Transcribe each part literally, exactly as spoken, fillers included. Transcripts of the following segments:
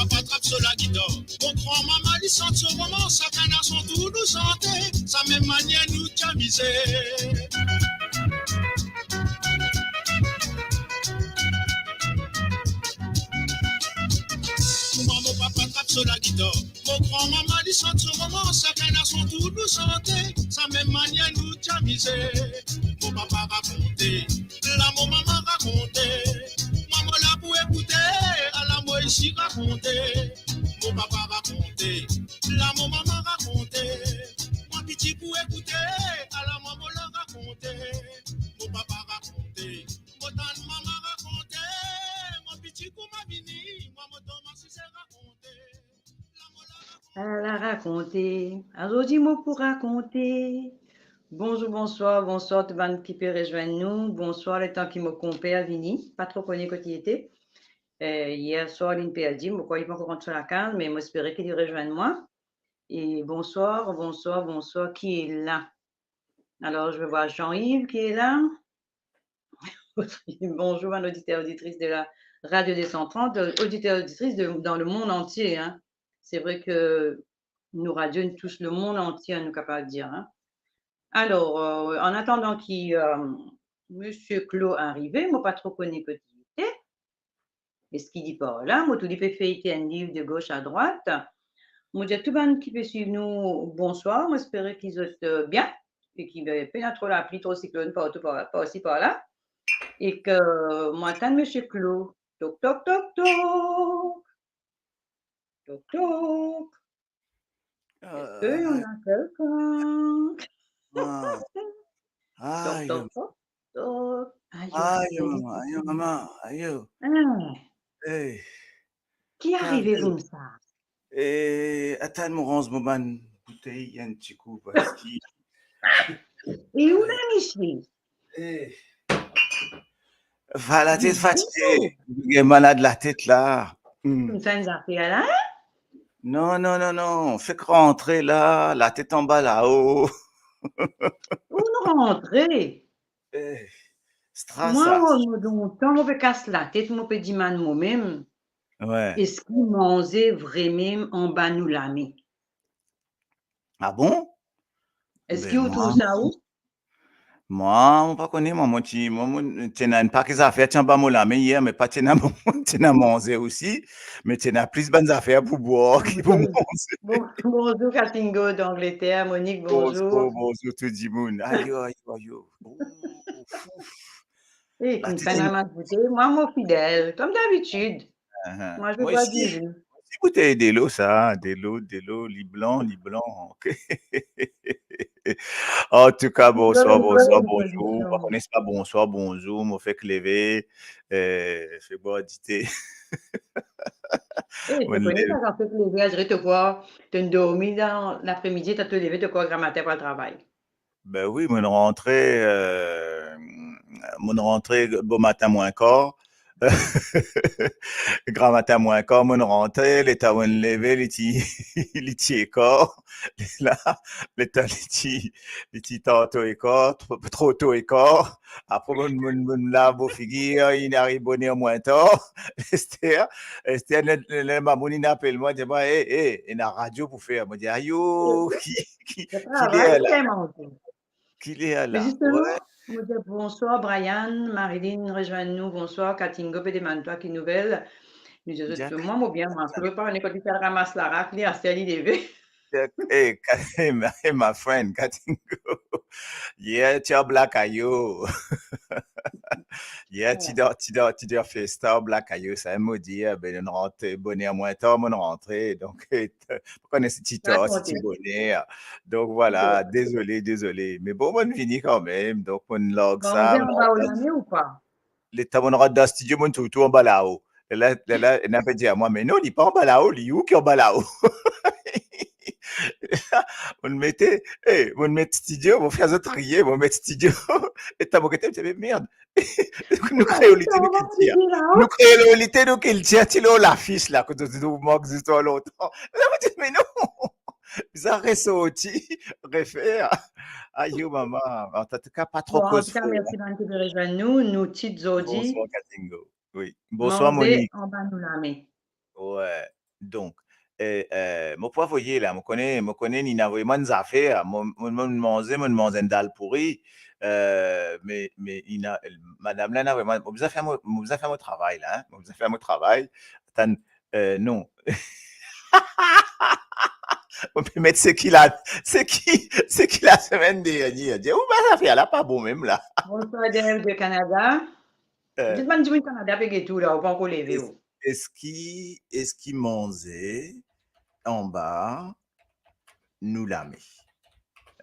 Papa trap so lagitar. Mo gran mama, li sant so romans, sakenn a son tour nou sante, sa mem manier nou ti amize. Kouma mo papa trap so lagitar, mo gran mama, li sant so romans, sakenn a son tour nou sante, sa mem manier nou ti amize. Mo papa rakonte, la mo mama rakonte, mwa mo la pou ekoute, ala mo isi rakonte. Mo papa rakonte, la mo mama rakonte, mwa piti pou ekoute, ala mwa mo la rakonte. Mo papa rakonte, mo tann mama rakonte, mo piti kouma vini, mwa mo koumans rakonte. La mo la rakonte. Ala rakonte. Azordi mo pou rakonte. Bonzour, bonswar, bonswar tou bann ki pe rezwenn nou. Bonswar, letan ki mo konper vini, pa tro kone kot li ete. Eh, yer swar linn perdi, mo krwar li pankor rant so lakaz, me mo espere ki li rezwenn mwa. E bonswar, bonswar, bonswar, qui est là? Alors, je vois Jean-Yves qui est là. Bonjour, bann oditer, oditris de la Radio deux cent trente, euh, oditer, oditris de, dans le monde entier, hein. C'est vrai que nos radios nous touchent le monde entier, nou kapav dir, hein. Alors, euh, en attendant ki, euh, Monsieur Clo arive, mo pa tro kone kot li ete. Eski li par la? Mo trouv li pe feyte enn liv de gos a drwat. Mo dir tou bann ki pe swiv nou, bonswar. Mo espere ki zot, euh, bien. E ki, ben, pena tro lapli, tro siklonn partou par, par isi, par la. E ki mo atann Monsieur Clo. Tok, tok, tok, tok. Tok, tok. Est-ce qu'il y en a quelqu'un? Ah. Tok, tok, tok, tok. Ayo, ayo, mama, ayo. Hein? Hey. Ki arive koumsa? Eh, atann mo ranz mo bann boutey enn ti kou, parski... E ou la, misie? Eh. Va, latet fatige. Gagn malad latet la. Hmm. Ou finn fer enn zafer la? Non, non, non, non. Fek rantre la, latet anba lao. Ou rantre? Eh, stra sa. Mwa, mo, mo lontan, mo pe kas latet, mo pe dimann momem. Wi. Eski manze vremem anba nou lame? Ah bon? Eski ou trouv sa ou? Mwa, mo pa kone, mwa, mo ti, mwa, mo ti ena enn pake zafer ti anba mo lame yer, me pa ti ena, ti ena manze osi, me ti ena plis bann zafer pou bwar ki pou manze. Bon, bonzour Katingo d'Angleterre, Monique, bonzour. Bonzour, bonzour tou dimoun. Ayo, ayo, ayo. Ouf, ouf. Eh, koumsa, nou al goute. Mwa, mo fidel, comme d'habitude. Ahan. Mwa, je bwar dilo. Mo ti boutey delo sa, delo, delo, li blan, li blan. Ok. Antouka, bonswar, bonswar, bonzour. Mo pa kone si pa bonswar, bonzour, mo fek leve, eh, fek bwar dite. Eh, mo kone sa, kan fek leve, adre to krwar, to'nn dormi dan lapremidi, ta to leve, to krwar gramatin pou al travay. Ben wi, mo'nn rantre, euh, mo'nn rantre bomatin mwin kar. Gramatin mwin kar, mo'nn rantre, letan mo'nn leve, li ti, li ti ekar. La, letan li ti, li ti tarto ekar, tro, tro to ekar. Apre mo'nn, mo'nn, mo'nn lav mo figir, inn ariv boner mwin tar. Ester, Ester, le, le, le mamoun inn apel mwa, dir mwa, "Eh, eh, ena radio pou fer." Mo dir, "Ayo, ki, ki, ki ler la?" Ki ler la? Me zisteman, mo dir bonswar Brian, Marilyn rezwenn nou, bonswar Katingo, pe demann twa ki nouvel. Nou dir zot, mwa, mo bien, mwa, mo pa kone kot li ti al ramas larak, li aster li leve. Eh, Ka-, eh, my, eh, my friend, Katingo. Yer ti ar blakayo. Yer ti dan, ti dan, ti dan festa ar blakayo, sa mo dir, ben, nou rant boner mwin tar, mo'nn rantre, donk, eh, pa kone si ti tar, si ti boner. Donk, vwala, dezole, dezole. Me bon, mo'nn vini kanmem, donk, mo'nn larg sa, mo'nn rantre. Manze anba ou lame ou pa? Letan mo'nn rant dan stidio, mo'nn trouv tou anba lao. Lerla, lerla, ena pe dir mwa, "Me non, li pa anba lao, li ou ki anba lao." Mo'nn mete, eh, mo'nn met stidio, mo fer zot riye, mo'nn met stidio. Letan mo gete, mo dir, "Me merd." Nou kreolite, nou kiltir. Nou kreolite, nou kiltir, ti lor lafis la, kot nou, nou mank zis tro lontan. La, mo dir, "Me non." Bizin resorti, refer. Ayo, mama. Antouka, pa tro koz fo. Bon, antouka, mersi bann ki pe rezwenn nou. Nou tit zordi. Bonswar, Katingo. Wi. Bonswar, Monique. Manze anba nou lame. Wi. Donk, eh, eh, mo pou avoye la, mo kone, mo kone li inn avoy mwa enn zafer, mo, mo, mo manze, mo manz enn dal pouri, eh, me, me inn a, madam la inn avoy mwa, mo bizin fer mo, mo bizin fer mo travay la, hein, mo bizin fer mo travay. Atann, eh, non. Mo pe met seki la, seki, seki lasemenn dernie. Dir, ou, bann zafer la pa bon mem la. Bonsoir, Dave de Canada. Eh. Zis bann dimoun Kanada pe get ou la, ou pa ankor leve, es-, ou. Eski, eski manze anba nou lame?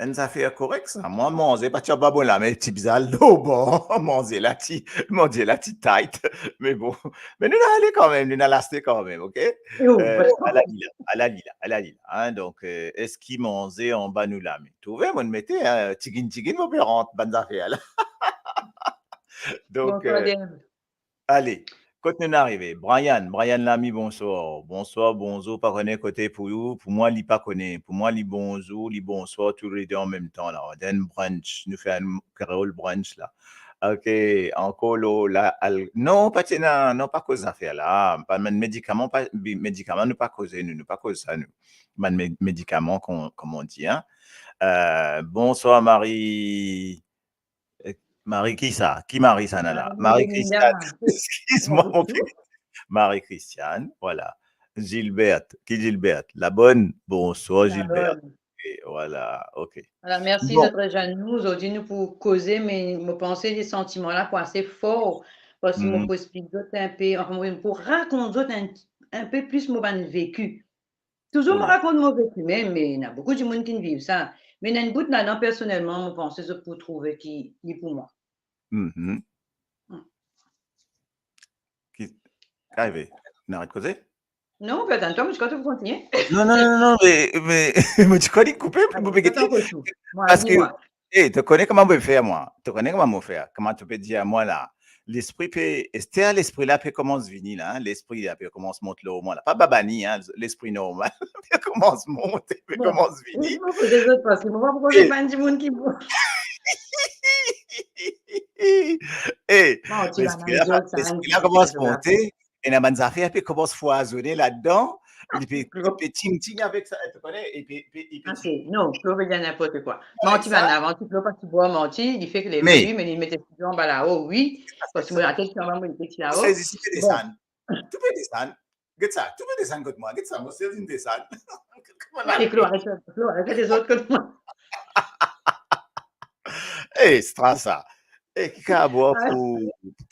Enn zafer korek sa. Mwa, manze pa ti anba mo lame, ti bizin al lor bor, manze la ti, manze la ti tight. Me bon, me nou inn ale kanmem, nou inn al aste kanmem, ok? Eh, ala li la, ala li la, ala li la, hein. Donk, eh, eski manze anba nou lame? Trouve, mo'nn mete, hein, tiginn, tiginn, mo pe rant bann zafer la. Donk, bonsoir, eh, Dave. Ale, kot nou inn arive? Brian, Brian Lami, bonswar. Bonswar, bonzour, pa kone kote pou ou. Pou mwa, li pa kone. Pou mwa, li bonzour, li bonswar, toulede anmemtan la. Enn brunch, nou fer enn kreol brunch la. Ok, ankor lor la, al-, non, pa ti ena, non, pa koz zafer la. Pa bann medikaman, pa, bi-, medikaman, nou pa koze, nou, nou pa koz sa, nou. Bann me-, medikaman, kon-, kouma on di, hein. Eh, bonswar, Marie. Eh, Marie kisa? Ki Marie sa ena la? Marie Christiane. Eskiz mwa, mo pe, Marie Christiane, vwala. Gilberte, ki Gilberte? Labonne? Bonswar, Gilberte. Ok, vwala, ok. Vwala, mersi zot rezwenn nou. Zordi nou pou koze, me mo panse li santiman la pou ase for, parski mo pou explik zot enpe, anfin, mo pou rakont zot enn, enn pe plis mo bann veki. Touzour mo rakont mo veki mem, me ena boukou dimoun ki'nn viv sa. Me ena enn bout ladan, personelman, mo panse zot pou trouve ki li pou mwa. Ki arive? Nou aret koze? Non, mo pe atann twa, mo ti krwar to pou kontigne. Non, non, non, non, me, me, mo ti krwar li koupe, mo pe gete. Parski, eh, to kone kouma mo fer mwa. To kone kouma mo fer. Kouma to pe dir mwa la, lespri pe, ester lespri la pe koumans vini la, hein, lespri la pe koumans mont lor mwa la. Pa babani, hein, lespri normal pe koumans monte, pe koumans vini. Bon, mo koze zot parski mo pa pou koze bann dimoun ki bon. Eh, lespri la, lespri la koumans monte, ena bann zafer pe koumans fwazone ladan, li pe, li pe ting ting avek sa, to kone, li pe, li pe, li pe ting. Non, Flo pe dir ninport kwa. Manti, bann la manti, Flo pa ti bwar manti, li fek leve, wi, me li met stidio anba lao, wi, parski mo latet ti anba, mo latet ti lao. Sezi, tou pe desann. Tou pe desann. Get sa, tou pe desann kot mwa, get sa, mo sezi inn desann. Kouma la? Flo, aret, Flo, aret fer dezord kot mwa. Eh, stra sa. Eh, ki kav bwar pou,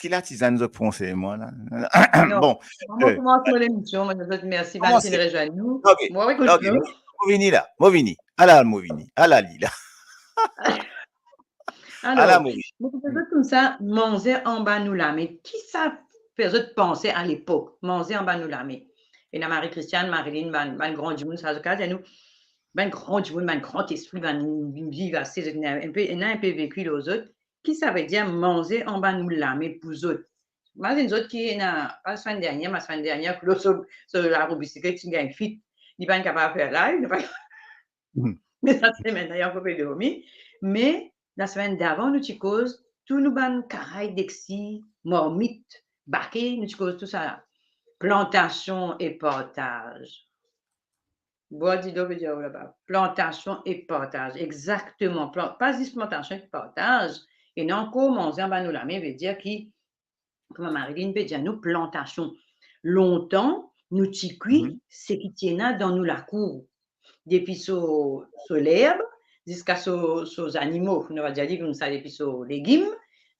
ki latizann zot konsey mwa la? Non, bon, kouma koumans mo lemision, mo dir zot mersi, bann ki'nn rezwenn nou. Ok, mo vini la, mo vini. Ala mo vini, ala li la. Alor, ala mo vini. Mo pou dir zot koumsa, manze anba nou lame. Kisa fer zot panse alepok, manze anba nou lame? Ena Marie Christiane, Marilyn, bann, bann gran dimoun, sa zot kav dir nou, bann gran dimoun, bann gran lespri, bann viv ase, zot ena enn pe, ena enn pe veki lor zot. Ki savedir manze anba nou lame pou zot? Imazinn zot ki ena, pa semenn dernie, ma semenn dernie, Flo so, so larou bisiklet, ti gagn fit. Li pa'nn kapav fer live, li pa, me sa semenn la, li ankor pe dormi. Me lasemenn davan, nou ti koz tou nou bann karay dexi, marmit, bake, nou ti koz tou sa la. Plantasion e partaz. Bwar dilo pe dir ou laba. Plantasion e partaz, exakteman. Plan-, pa zis plantasion e partaz, ena ankor manze anba nou lame, vedir ki, kouma Marilyn pe dir nou, plantasion. Lontan, nou ti kwi seki ti ena dan nou lakour. Depi so, so lerb, ziska so, so zanimo, nou va dir li koumsa, depi so legim,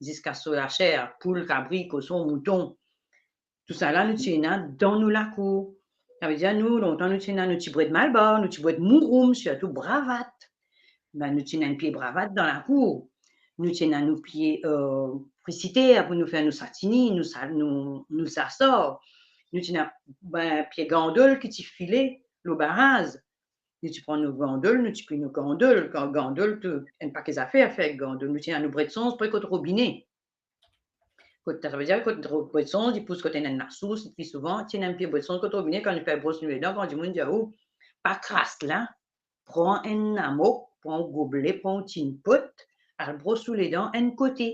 ziska so laser, poul, kabri, koson, mouton. Tousala nou ti ena dan nou lakour. Savedir nou, lontan nou ti ena nou ti bred malbar, nou ti bred mouroum, sirtou bravat. Be, nou ti ena enn pie bravat dan lakour. Nou ti ena nou pie, eh, frisiter pou nou fer nou satini, nou sa-, nou, nou sasar. Nou ti ena, be, pie gandol ki ti file lor baraz. Nou ti pran nou gandol, nou ti kwi nou gandol. Kan gandol, tou, enn pake zafer fer ek gandol. Nou ti ena nou bred sonz pre kot robine. Kot, savedir kot ro-, bred sonz, li pous kot ena enn lasours, li pli souvan, ti ena enn pie bred sonz kot robine, kan nou fer bros nou ledan, kan dimoun dir ou, pa kras la, pran enn lamok, pran ou goble, pran ou ti pot, al bros ou ledan enn kote.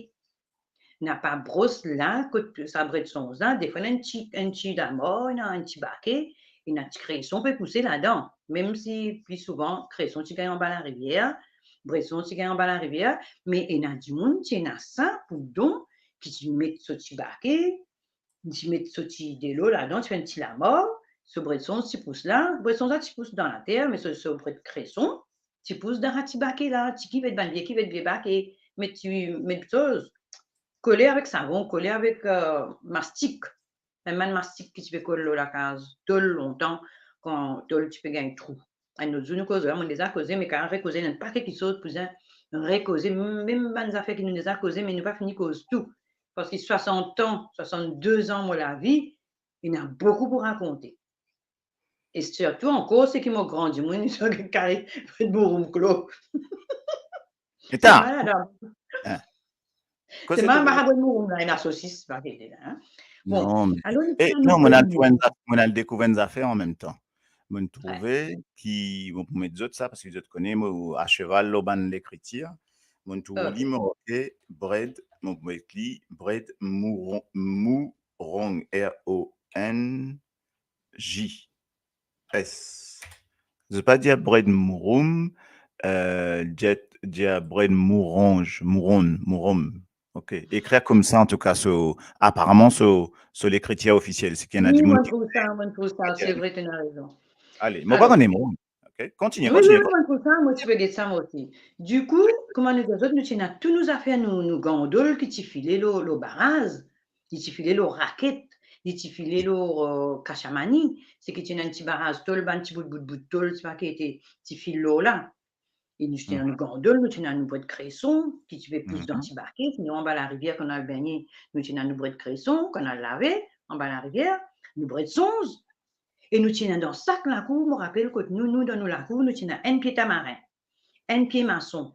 Na pa bros la, kot sa bred sonz la, defwa ena enn ti, enn ti lamar, ena enn ti bake, ena ti kreson pe pouse ladan, mem si pli souvan kreson ti gagn anba larivier, breson ti gagn anba larivier, me ena dimoun ti ena sa pou don, ki ti met so ti bake, ti met so ti delo ladan, ti fer enn ti lamar, so bred sonz ti pous la, bred sonz la ti pous dan later, me so, so bred kreson ti pous dan sa ti bake la, ti kivet, bann vie kivet, vie bake, met ti, met soz, kole avek savon, kole avek, eh, mastik. Enn bann mastik ki ti pe kol lor lakaz tol lontan, kan tol ti pe gagn trou. Enn lot zour nou koz la, mo deza koze, me kapav rekoze, ena enn pake kiksoz pou bizin rekoze, mem bann zafer ki nou deza koze, me nou pa fini koz tou. Parski swasant an, swasant-de an mo lavi, ena boukou pou rakonte. E sirtou ankor, seki mo gran dimoun, li ti kari bred mouroum klo. Eta. Seki mo pa bred mouroum la, ena sosis, pa kete la, hein. Bon, non, me, alor, eh, non, mo al trouv enn zaf-, mo al dekouver enn zafer anmemtan. Mo trouve ki, bon, pou met zot sa, parski zot kone, mo a seval lor bann lekritir. Mo trouv li, mo marke bred, mo met li bred mouron, mouron, R O N J S. Zot pa dir bred mouroum, eh, dir, dir bred mouronz, mouronn, mourom. Ok. Ekrir koumsa, antouka, so, aparaman, so, so lekritir ofisiel, seki ena dimoun ki... Wi, mo trouv sa, mo trouv sa, se vre, to ena rezon. Ale, mo pa kone mo. Ok, kontigne, kontigne. Wi, wi, mo trouv sa, mo ti pe get sa, mo osi. Dikou, kouma nou dir zot, nou ti ena tou nou zafer, nou, nou gandol ki ti file lor, lor baraz, li ti file lor raket, li ti file lor, eh, kasamani, seki ti ena enn ti baraz tol, bann ti bout, bout, bout tol, ti pa ki ete, ti fil lor la. E nou ti ena nou gandol, nou ti ena nou bred kreson, ki ti pe pous dan ti bake, sinon anba larivier, kan nou al bengne, nou ti ena nou bred kreson, kan nou al lave, anba larivier, nou bred sonz. E nou ti ena dan sak lakour, mo rapel kot nou, nou dan nou lakour, nou ti ena enn pie tamarin, enn pie mason.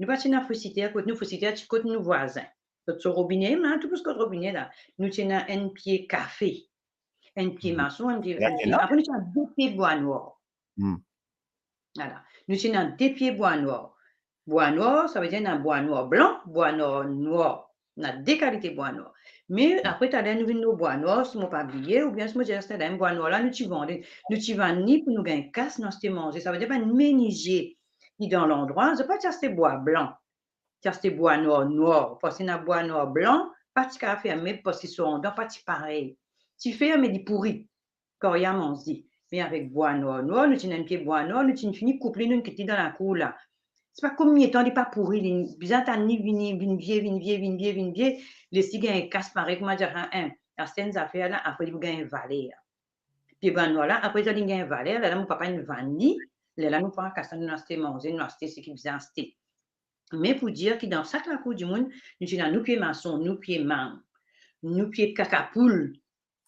Nou pa ti ena frisiter kot nou, frisiter ti kot nou vwazin. Zot so robine, me tou plis kot robine la. Nou ti ena enn pie kafe, enn pie mason, enn pie, enn pie. Apre, nou ti ena de pie bwa nwar. Ala. Nou ti ena de pie bwa nwar. Bwa nwar, savedir ena bwa nwar blan, bwa nwar nwar. Ena de kalite bwa nwar. Me apre, taler nou vinn lor bwa nwar, si mo pa bliye, oubien si mo dir, taler bwa nwar la, nou ti vann, nou ti vann li pou nou gagn kas, nou aste manze. Savedir bann menizie ki dan landrwa, zot pa ti aste bwa blan, ti aste bwa nwar nwar, parski ena bwa nwar blan, pa ti kapav fer meb, parski so andan pa ti parey. Ti fer, me li pouri. Karya manz li. Me avek bwa nwar nwar, nou ti ena enn pie bwa nwar, nou ti fini koup li, nou kit li dan lakour la. Sipa konbien tan li pa pouri, li bizin atann li vini, vinn vie, vinn vie, vinn vie, vinn vie, les li gagn kas parey kouma dir, en, aste enn zafer la, apre li pou gagn valer. Pie bwa nwar la, apre li gagn valer, lerla mo papa inn vann li, lerla nou pran kas la, nou aste manze, nou aste seki bizin aste. Me pou dir ki dan sak lakour dimoun, nou ti ena nou pie mason, nou pie mang, nou pie kakapoul,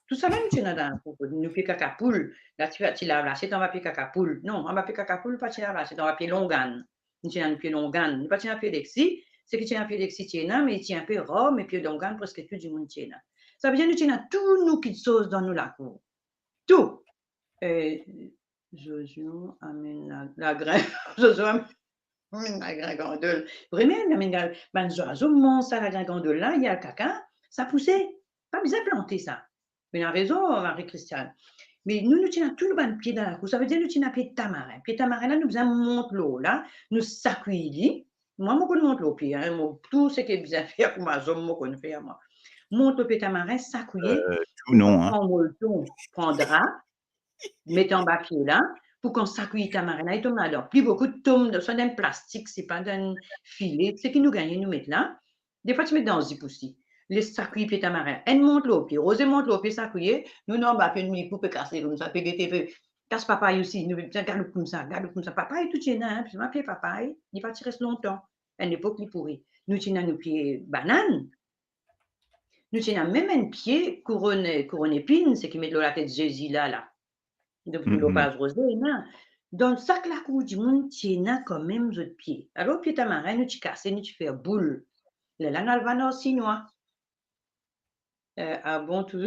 Tousala nou ti ena dan lakour, nou pie kakapoul. La ti, ti lav lasiet anba pie kakapoul. Non, anba pie kakapoul, pa ti lav lasiet, anba pie longann. Nou ti ena nou pie longann. Nou pa ti ena pie lexi, seki ti ena pie lexi ti ena, me ti inpe rar, me pie longann preske tou dimoun ti ena. Savedir nou ti ena tou nou kiksoz dan nou lakour. Tou. Eh, zozo amenn la, lagrin. Zozo amenn Amenn lagrin gandol. Vremem, amenn la, bann zwazo manz sa lagrin gandol la, li al kaka, sa pouse. Pa bizin plante sa. Ou ena rezon, Marie-Christiane. Me nou, nou ti ena tou nou bann pie dan lakour. Savedir nou ti ena pie tamarin. Pie tamarin la, nou bizin mont lor la, nou sakwi li. Mwa, mo konn mont lor pie, en, mo, tou seki bizin fer pou mazom, mo konn fer, mwa. Mont lor pie tamarin, sakwi li. Eh, tou non, en. Pran molton, pran dra, met anba pie la, pou kan sakwi tamarin la, li tom ladan. Pli boukou tom dan, swa dan enn plastik, sipa dan enn file, seki nou gagne, nou met la. Defwa ti met dan zip osi. Les sakwi pie tamarin. Enn mont lor pie, Roze mont lor pie sakwi, nou, nou anba pie, nou, li pou pe kase koumsa, pe gete, pe kas papay osi, nou, pe galoup koumsa, galoup koumsa. Papay tou ti ena, en, pie papay, li pa ti res lontan. Enn lepok, li pouri. Nou ti ena nou pie banann, Nou ti ena mem enn pie kouronn, kouronn epinn, seki met lor latet Zezi la, la. Donk, pou lor paz Roze, ena. Dan sak lakour dimoun ti ena kanmem zot pie. Alor, pie tamarin, nou ti kase, nou ti fer boul. Lerla nou al vann ar sinwa. Eh, ah bon, tou,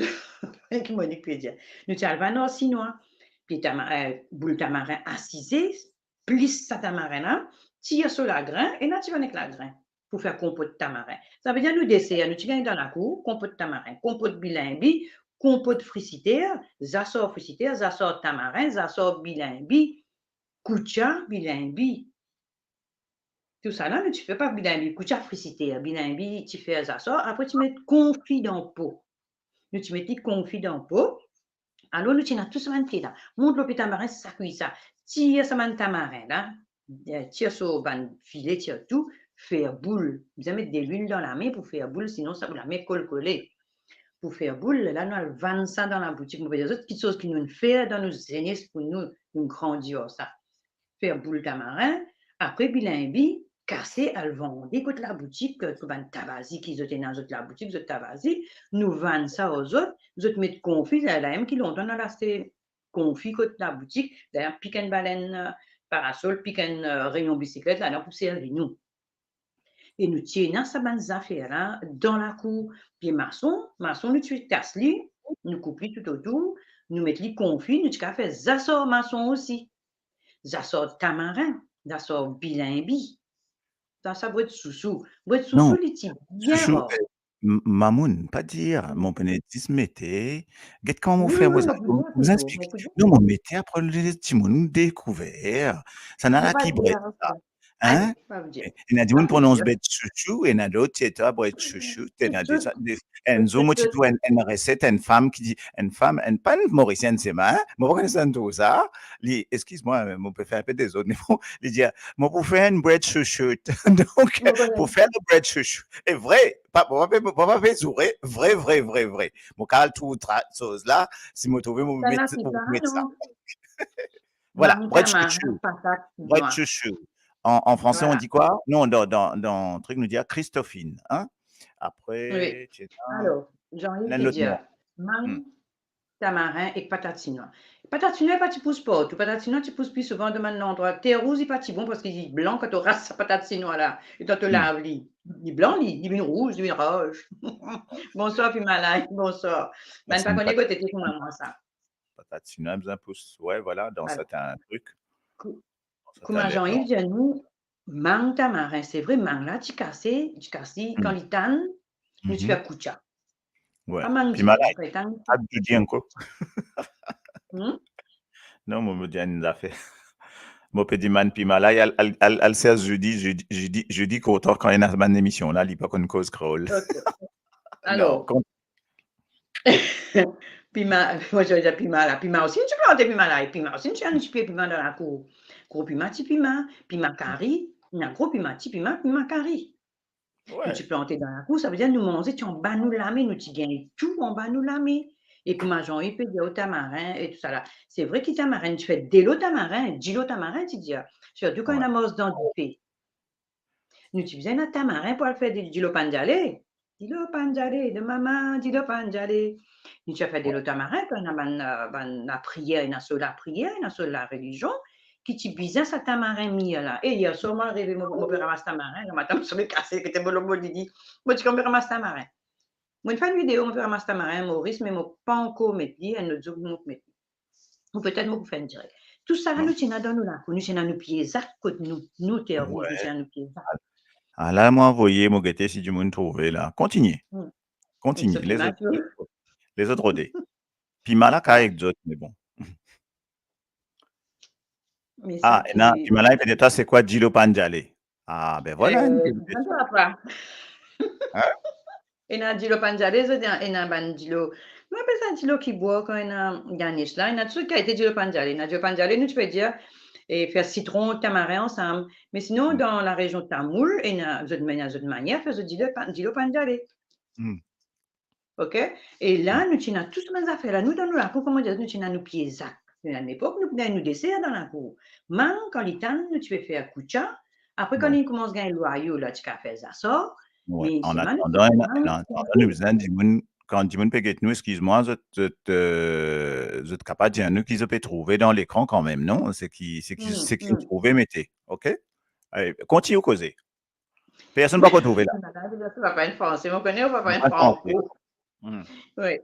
ki Monique pe dir. Nou ti al vann ar sinwa. Pie tama-, eh, boul tamarin asize, plis sa tamarin la, tir so lagrin, ena ti vann ek lagrin pou fer konpot tamarin. Savedir nou deser, nou ti gagn dan lakour, konpot tamarin, konpot bilinbi, konpot frisiter, zasar frisiter, zasar tamarin, zasar bilinbi, koutya bilinbi. Tousala nou ti fer, pa bilinbi, koutya frisiter, bilinbi ti fer zasar, apre ti met konfi dan po. Nou ti met li konfi dan po. Alor nou ti ena tou sa bann pie la. Mont lor pie tamarin, sakwi sa. Tir sa bann tamarin la, eh, tir so bann file, tir tou, fer boul. Bizin met delwil dan lame pou fer boul, sinon sa lame kolkole. Pou fer boul, la nou al vann sa dan laboutik. Mo pe dir zot kiksoz ki nou fer dan nou zenes pou nou, nou grandi ar sa. Fer boul tamarin, apre bilinbi, kase, al vande kot laboutik, kot bann tabazi ki zot ena zot laboutik, zot tabazi, nou vann sa ar zot, zot met konfi, la, la mem ki lontan nou al aste konfi kot laboutik, dayer pik enn balenn, eh, parasol, pik enn, eh, reyon bisiklet, ladan pou servi nou. E nou ti ena sa bann zafer la dan lakour. Pie mason, mason nou ti kas li, nou koup li toutotour, nou met li konfi, nou ti kapav fer zasar mason osi. Zasar tamarin, zasar bilinbi. Sa, sa bwet sousou. Bwet sousou, li ti bien rar. M-, mamoun, pa dir, mo pena zis mete, get kouma mo fer mo, mo bizin explik. Non, mo mete apre lezot dimoun dekouver. Sa ena la ki bwet sa. Hein? Ena dimoun pronons bwet sousou, ena lot ti eta bwet sousou, ena de sa, de, enn zour mo ti trouv enn, enn reset, enn fam ki dir, enn fam, enn, pa enn Morisienn sirman, hein? Mo pa kone si ena tou sa. Li, exkiz mwa, mo pe fer inpe dezord, me bon, li dir, mo pou fer enn bwet sousou. Donk, pou fer enn bwet sousou. E vre, pa, mo pa pe, mo pa pe zoure, vre, vre, vre, vre. Mo kapav trouv tra-, soz la, si mo trouve, mo met, mo met sa. Voilà, bwet sousou. Bwet sousou. En, en français, on dit quoi? Non, dans, dans, dans truc, nou dir Christophine, hein? Après, ti ena... Alors, Jean-Yves, mank tamarin ek patat sinwa. Patat sinwa pa ti pous partou. Patat sinwa ti pous pli souvan dan bann landrwa. Ter rouz, li pa ti bon parski li blan kan to ras sa patat sinwa la. E kan to lav li, li blan, li, li vinn rouz, li vinn rouz. Bonswar, Pimalay, bonswar. Bann pa kone kote ti kouma mwa sa. Patat sinwa bizin pous, ouais, voilà, dan sertin trik. Kouma Jean-Yves dir nou, mang tamarin, se vre, mang la ti kase, ti kas li, kan li tann, nou ti fer koutya. Wi. Pa mang, Pimalay, apre tann. Ad Judy ankor. Hmm? Non, mo, mo dir enn zafer. Mo pe dimann Pimalay al, al, al, al servi Judy, Judy, Judy, Judy kontan kan ena bann emision la, li pa konn koz kreol. Ok. Non, alor, kon- Pima, mo ti dir pima la. Pima osi, nou ti plante pima la. E pima osi, nou ti ena enn ti pie pima dan lakour. Gro pima, ti pima, pima kari, ena gro pima, ti pima, pima kari. Wi. Nou ti plante dan lakour, savedir nou manze ti anba nou lame, nou ti gagn tou anba nou lame. E kouma Jean-Yves pe dir, o tamarin e tousala. Se vre ki tamarin, ti fer delo tamarin, dilo tamarin, ti dir. Sirtou kan ena mars dan dife. Nou ti bizin ena tamarin pou al fer di-, dilo pann dale. Dilo pann dale, de mama, dilo pann dale. Nou ti al fer dilo tamarin, kan ena bann, eh, bann lapriyer, ena so lapriyer, ena so larelizion, ki ti bizin sa tamarin mir la. E yer swar, mo reve, mo, mo pe ramas tamarin, lamatin mo sove kase, ki ti bolonbo didi. Mo ti kouma ramas tamarin. Mo finn fer enn video, mo pe ramas tamarin Moris, me mo pa ankor met li, enn lot zour mo met li. Ou petet mo pou fer enn direk. Tousala nou ti ena dan nou lakour, nou ti ena nou pie zak kot nou, nou Terre Rouge, nou ti ena nou pie zak. Ah, la, mo avoye, mo gete si dimoun trouve la. Kontigne. Hmm. Kontigne. Lezot, lezot rode. Pima la, kay ek zot, me bon. Ah, ena, pima la, petet, se kwa, dilo pann dale? Ah, ben voilà, eh, enn pie. Hein? Ena dilo pann dale, zot ena, ena bann dilo. Nou apel sa dilo ki bwar kan ena Ganesh la. Ena tou kalite dilo pann dale. Ena dilo pann dale, nou ti pe dir, e fer sitron, tamarin ansam. Me sinon, dan larezion Tamoul, ena zot, ena zot manier fer zot dilo pann, dilo pann dale. Hmm. Ok? E la, nou ti ena tou sa bann zafer la. Nou, dan nou lakour, kouma dir, nou ti ena nou pie zak. Ena enn lepok, nou, nou deser dan lakour. Mang, kan li tann, nou ti pe fer koutya. Apre, kan li koumans gagn lwayo, la ti kapav fer zasar. Wi, an atandan, an atandan, nou bizin dimoun, kan dimoun pe get nou, exkiz mwa, zot, zot, eh, zot kapav dir nou ki zot pe trouve dan lekran kanmem, non? Seki, seki, seki zot trouve, mete. Ok? Ale, kontigne koze. Personn pa konn trouve la. Papa enn Franse, mo kone ou papa enn Franse. Hmm. Wi.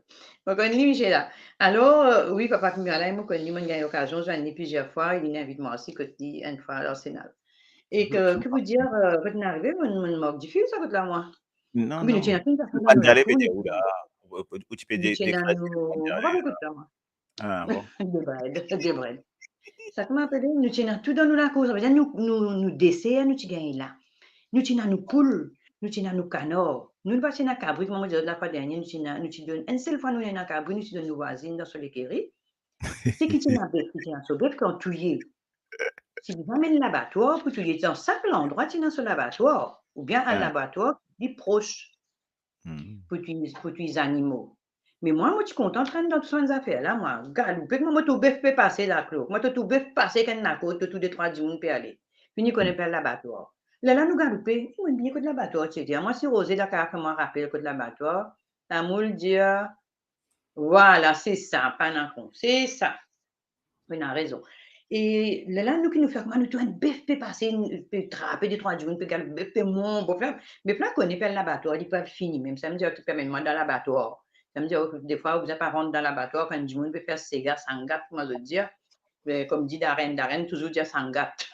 Mo konn li, misye la. Alor, eh, wi, papa Pimalay, mo konn li, mo gagn lokazion zwenn li plizier fwa, li invit mwa osi kot li enn fwa Larsenal. E ki, ki pou dir, eh, kot nou arive, mo, mo mank dife sa kot la, mwa. Non, non. Dilo pann dale pe dir ou la? ou, ou ti pe... Nou de-, ti ena dekret nou, mo pa pou kout sa, mwa. Ah, bon. De bred, de bred. Sa ki mo apel, nou ti ena tou dan nou lakour, savedir nou, nou, nou deser, nou ti gagn la. Nou ti ena nou poul, nou ti ena nou kanar. Nou, nou pa ti ena kabri, kouma mo dir zot lafwa dernie, nou ti ena, nou ti donn, enn sel fwa nou ena kabri, nou ti donn nou vwazinn dan so lekeri. Seki ti ena bef, ki ti ena so bef, kan touye, ti bizin amenn labatwar pou touye. Dan sak landrwa ti ena so labatwar, oubien enn... Ah. Labatwar ki pli pros... Hmm. Pou touy, pou touy zanimo. Me mwa, mo ti kontan tann dan tou sa bann zafer la, mwa. Galoupe, kouma mo trouv bef pe pase la, Klo. Kouma to trouv bef pase ek enn lakour, to trouv de trwa dimoun pe ale. Fini kone... Hmm. Pe al labatwar. Lerla nou galoupe, e, mo bliye kot labatwar ti ete. Mwa, si Roze dakar fer mwa rapel kot labatwar, lamoul dir, vwala, se sa, pa ena kon, se sa. Wi, ena rezon. E lerla nou ki nou fer kouma nou trouv enn bef pe pase, pe trape de trwa dimoun, pe galoup, bef pe mont, bef la, bef la kone pe al labatwar, li pou al fini mem. Savedir ki permet mwa dan labatwar. Savedir, defwa, ou bizin pa rant dan labatwar, kan dimoun pe fer sega, sangat, kouma zot dir. E, kouma dir Darren, Darren touzour dir sangat.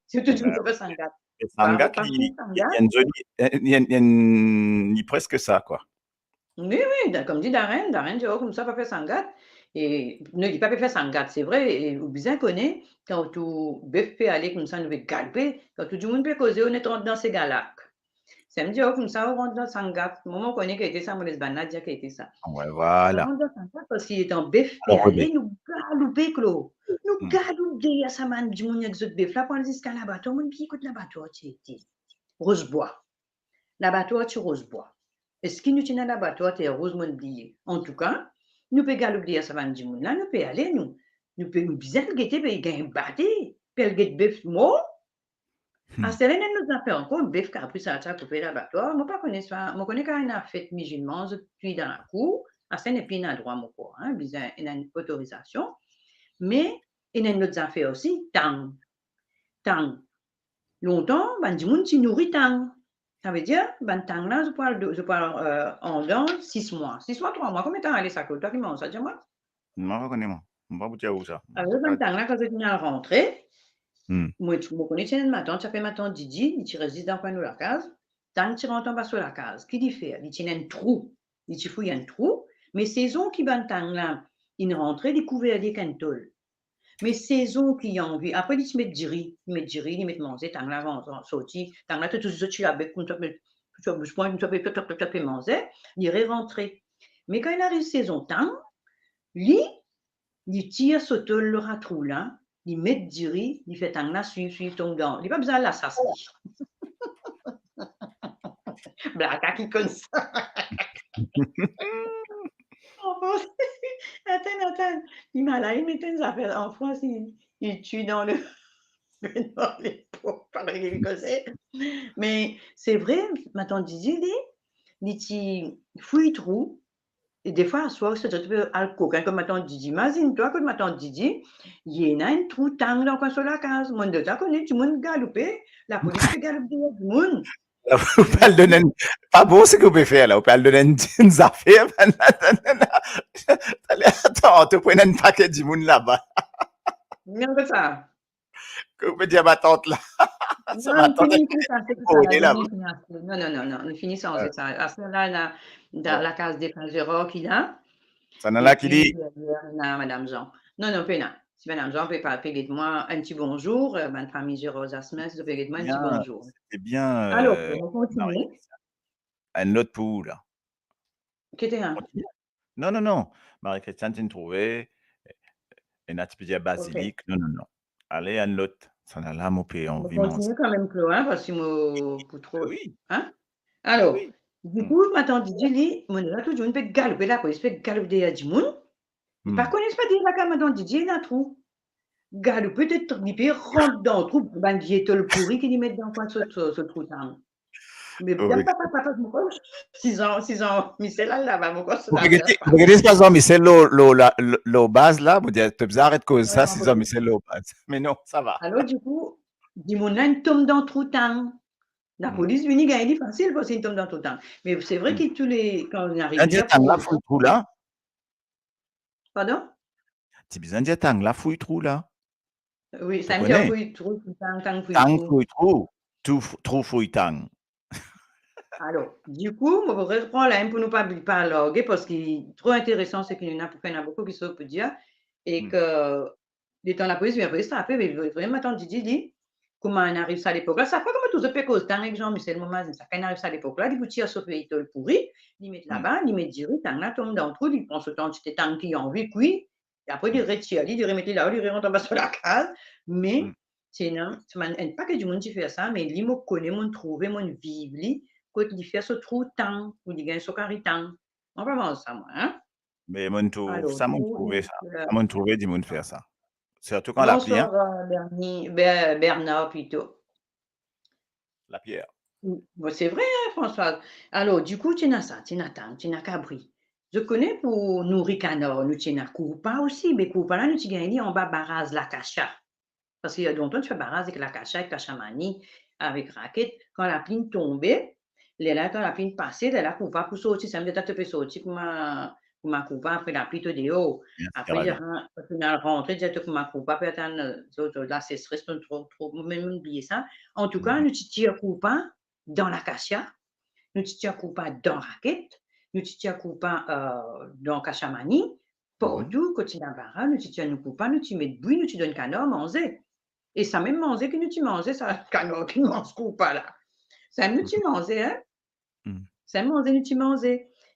Sirtou dimoun ki pe fer sangat. E sangat, li, li enn zoli, li enn, li enn, li preske sa, kwa. Wi, wi, da-, kouma dir Darren, Darren dir, oh, koumsa pa fer sangat. E, non, li pa pe fer sangat, se vre, e ou bizin kone, kan ou trouv bef pe ale koumsa, nou pe galoupe, kan ou trouv dimoun pe koze, ou net rant dan sega la. Sa vedir, oh, koumsa ou rant dan sangat. Mwa, mo kone ki ete sa, mo les bann la dir ki ete sa. Wi, vwala. Rant dan sangat, parski letan bef pe ale, nou galoupe, Klo. Nou galoup deryer sa bann dimoun ek zot bef la, pou al ziska labatwar, mo bliye kot labatwar ti ete. Rozbwa. Labatwar ti Rozbwa. Eski nou ti ena labatwar Terrouz, mo bliye. Antouka, nou pe galoup deryer sa bann dimoun la, nou pe ale, nou, nou pe, nou bizin al gete, pe gagn bate, pe al get bef mor. Hmm. Aster la, ena enn lot zafer ankor, bef, kabri, sa ti al koupe labatwar. Mo pa kone sa, mo kone kan ena fet mizilman, zot touy dan lakour, aster la, ena pi ena drwa, mo krwar, hein, bizin ena enn otorizasion. Me ena enn lot zafer osi, tang. Tang. Lontan, bann dimoun ti nouri tang. Sa vedir, bann tang la, zot pou al, zot pou al, euh, andan sis mwa. Sis mwa, trwa mwa, konbien tan ale sa, Klo? Twa ki manz sa, dir mwa. Mwa pa kone mwa. Mwa pa pou dir ou sa. Alor, bann tang la, kan zot finn al rantre, hmm, mwa, mo kone ti ena enn matant, ti apel matant Didi, li ti res zis dan kwin nou lakaz. Tang ti rant anba so lakaz. Ki li fer? Li ti ena enn trou. Li ti fouy enn trou. Me sezon ki bann tang la inn rantre, li kouver li ek enn tol. Me sezon ki li anvi, apre li ti met diri, li met diri, li met manze, tang la ran-, ran-, sorti, tang la to touzour sorti labek, koumsa pe, koumsa bous pwin, koumsa pe, pe, pe, pe, pe manze, li re rantre. Me kan li ariv sezon tang, li, li tir so tol lor sa trou la, li met diri, li fer tang la swiv, swiv, tom dan. Li pa bizin al lasas li. Blaka ki konn sa. An Frans, atann, atann. Li mal, li met enn zafer an Frans, li, li tir dan le, dan le po, pa ki koze. Me se vre, matant Didi, li, li ti fouy trou, e defwa, aswar, sa ti pe al kokin, kot matant Didi. Imazinn twa, kot matant Didi, ena enn trou tang dan kwin so lakaz. Mo, nou pa kone, dimoun galoupe, lapolis pe galoup deryer dimoun. Ou pe al donn enn, pa bon seki ou pe fer la, ou pe al donn enn, enn zafer, bann la, bann la. Atann, to pran enn paket dimoun laba. Non, se sa. Ki ou pe dir matant la. Sa non, matant la, fini sa, se pou sa, la, la. Non, non, non, non, nou fini sanz sa. Aster la, la, dan lakaz de Fran Zero ki la. Sa ena la ki li. Epi, euh, ena Madam Jean. Non, non, pena. Si Madam Jean pe pa, pe get mwa enn ti bonzour, euh, bann fami Zero Zasmin, si zot pe get mwa enn ti bonzour. Bien, se bien, euh, Marie-Christiane. Alor, nou kontinie. Enn lot pou ou la. Ki ete, hein? Kontinie. Non, non, non. Marie-Christiane, ti trouve, ena ti pe dir bazilik. Ok. Non, non, non. Ale, enn lot. Sa ena la, mo pe anvi manze. Mo kontinie kanmem, Klo, hein, parski mo pou tro, hein? Alor, dikou, matant Didi, li, mo la, tou dimoun pe galoupe, lapolis pe galoup deryer dimoun. Li pa kone, pa dir lakaz matant Didi ena trou. Galoupe, li pe rant dan trou, bann vie tol pouri ki li met dan kwin so, so, so trou tang. Me bien, papa, papa, mo krwar, si Zan, si Zan Misel al laba, mo krwar, ou pe gete, ou pe gete si pa Zan Misel lor, lor, la, lor, lor baz la, mo dir, to bizin aret koz sa, si Zan Misel lor baz. Me non, sa va. Alor, dikou, dimoun la inn tom dan trou tang. Lapolis vini gagn li fasil, parski inn tom dan trou tang. Me se vre ki tou le, kan nou ariv... Dir tang la fouy trou la. Pardon? Ti bizin dir tang la fouy trou la. Wi, sa vedir fouy trou, tang, tang fouy trou. Tang fouy trou, trou f-, trou fouy tang. Alor, dikou, mo pou repran la mem pou nou pa, pa large, parski tro interesan seki nou ena pou fer, ena boukou kisoz pou dir, e ke letan lapolis vinn, lapolis trape, me vremem, mo tann Didi, li, kouma inn ariv sa lepok la, sa fwa kouma touzour pe koz tang ek Jean Michel, mo mazinn sa, kan inn ariv sa lepok la, li pou tir so fey tol pouri, li met laba, li met diri, tang la tom dan trou, li pran so kantite tang ki anvi kwi, apre li retir li, li remet li lao, li rerant anba so lakaz. Me ti ena, ti ena enn pake dimoun ti fer sa, me li mo kone, mo'nn trouve, mo'nn viv li, kot li fer so trou tang, ou li gagn so kari tang. Mo pa manz sa, mwa, en. Me mo'nn trouv sa, mo'nn trouve sa. Sa mo'nn trouve dimoun fer sa. Sirtou kan lapli, en. Bonswar, euh, Bernie, Ber-, Bernard plito. Lapli. Bon, se vre, en, Françoise. Alor, dikou, ti ena sa, ti ena tang, ti ena kabri. Zot kone pou nouri kanar, nou ti ena kourpa osi, me kourpa la, nou ti gagn li anba baraz Lakasia. Parski lontan ti fer baraz ek Lakasia, ek Kasiamani, avek raket. Kan lapli tonbe, lerla kan lapli pase, lerla kourpa pou sorti, samem letan to pe sorti kouma, kouma kourpa apre lapli to deor. Apre, kan to rantre, dir to kouma kourpa, pe atann, zot, zot lasesres, tro, tro, mo mem bliye sa. Antouka, nou ti tir kourpa dan Lakasia, nou ti tir kourpa dan raket, nou ti tir kourpa, euh, dan Kasiamani, partou kot ti ena baraz, nou ti tir nou kourpa, nou ti met bwi, nou ti donn kanar manze. E samem manze ki nou ti manze, sa kanar ki manz kourpa la. Sa nou ti manze, en. Sa manze nou ti manze.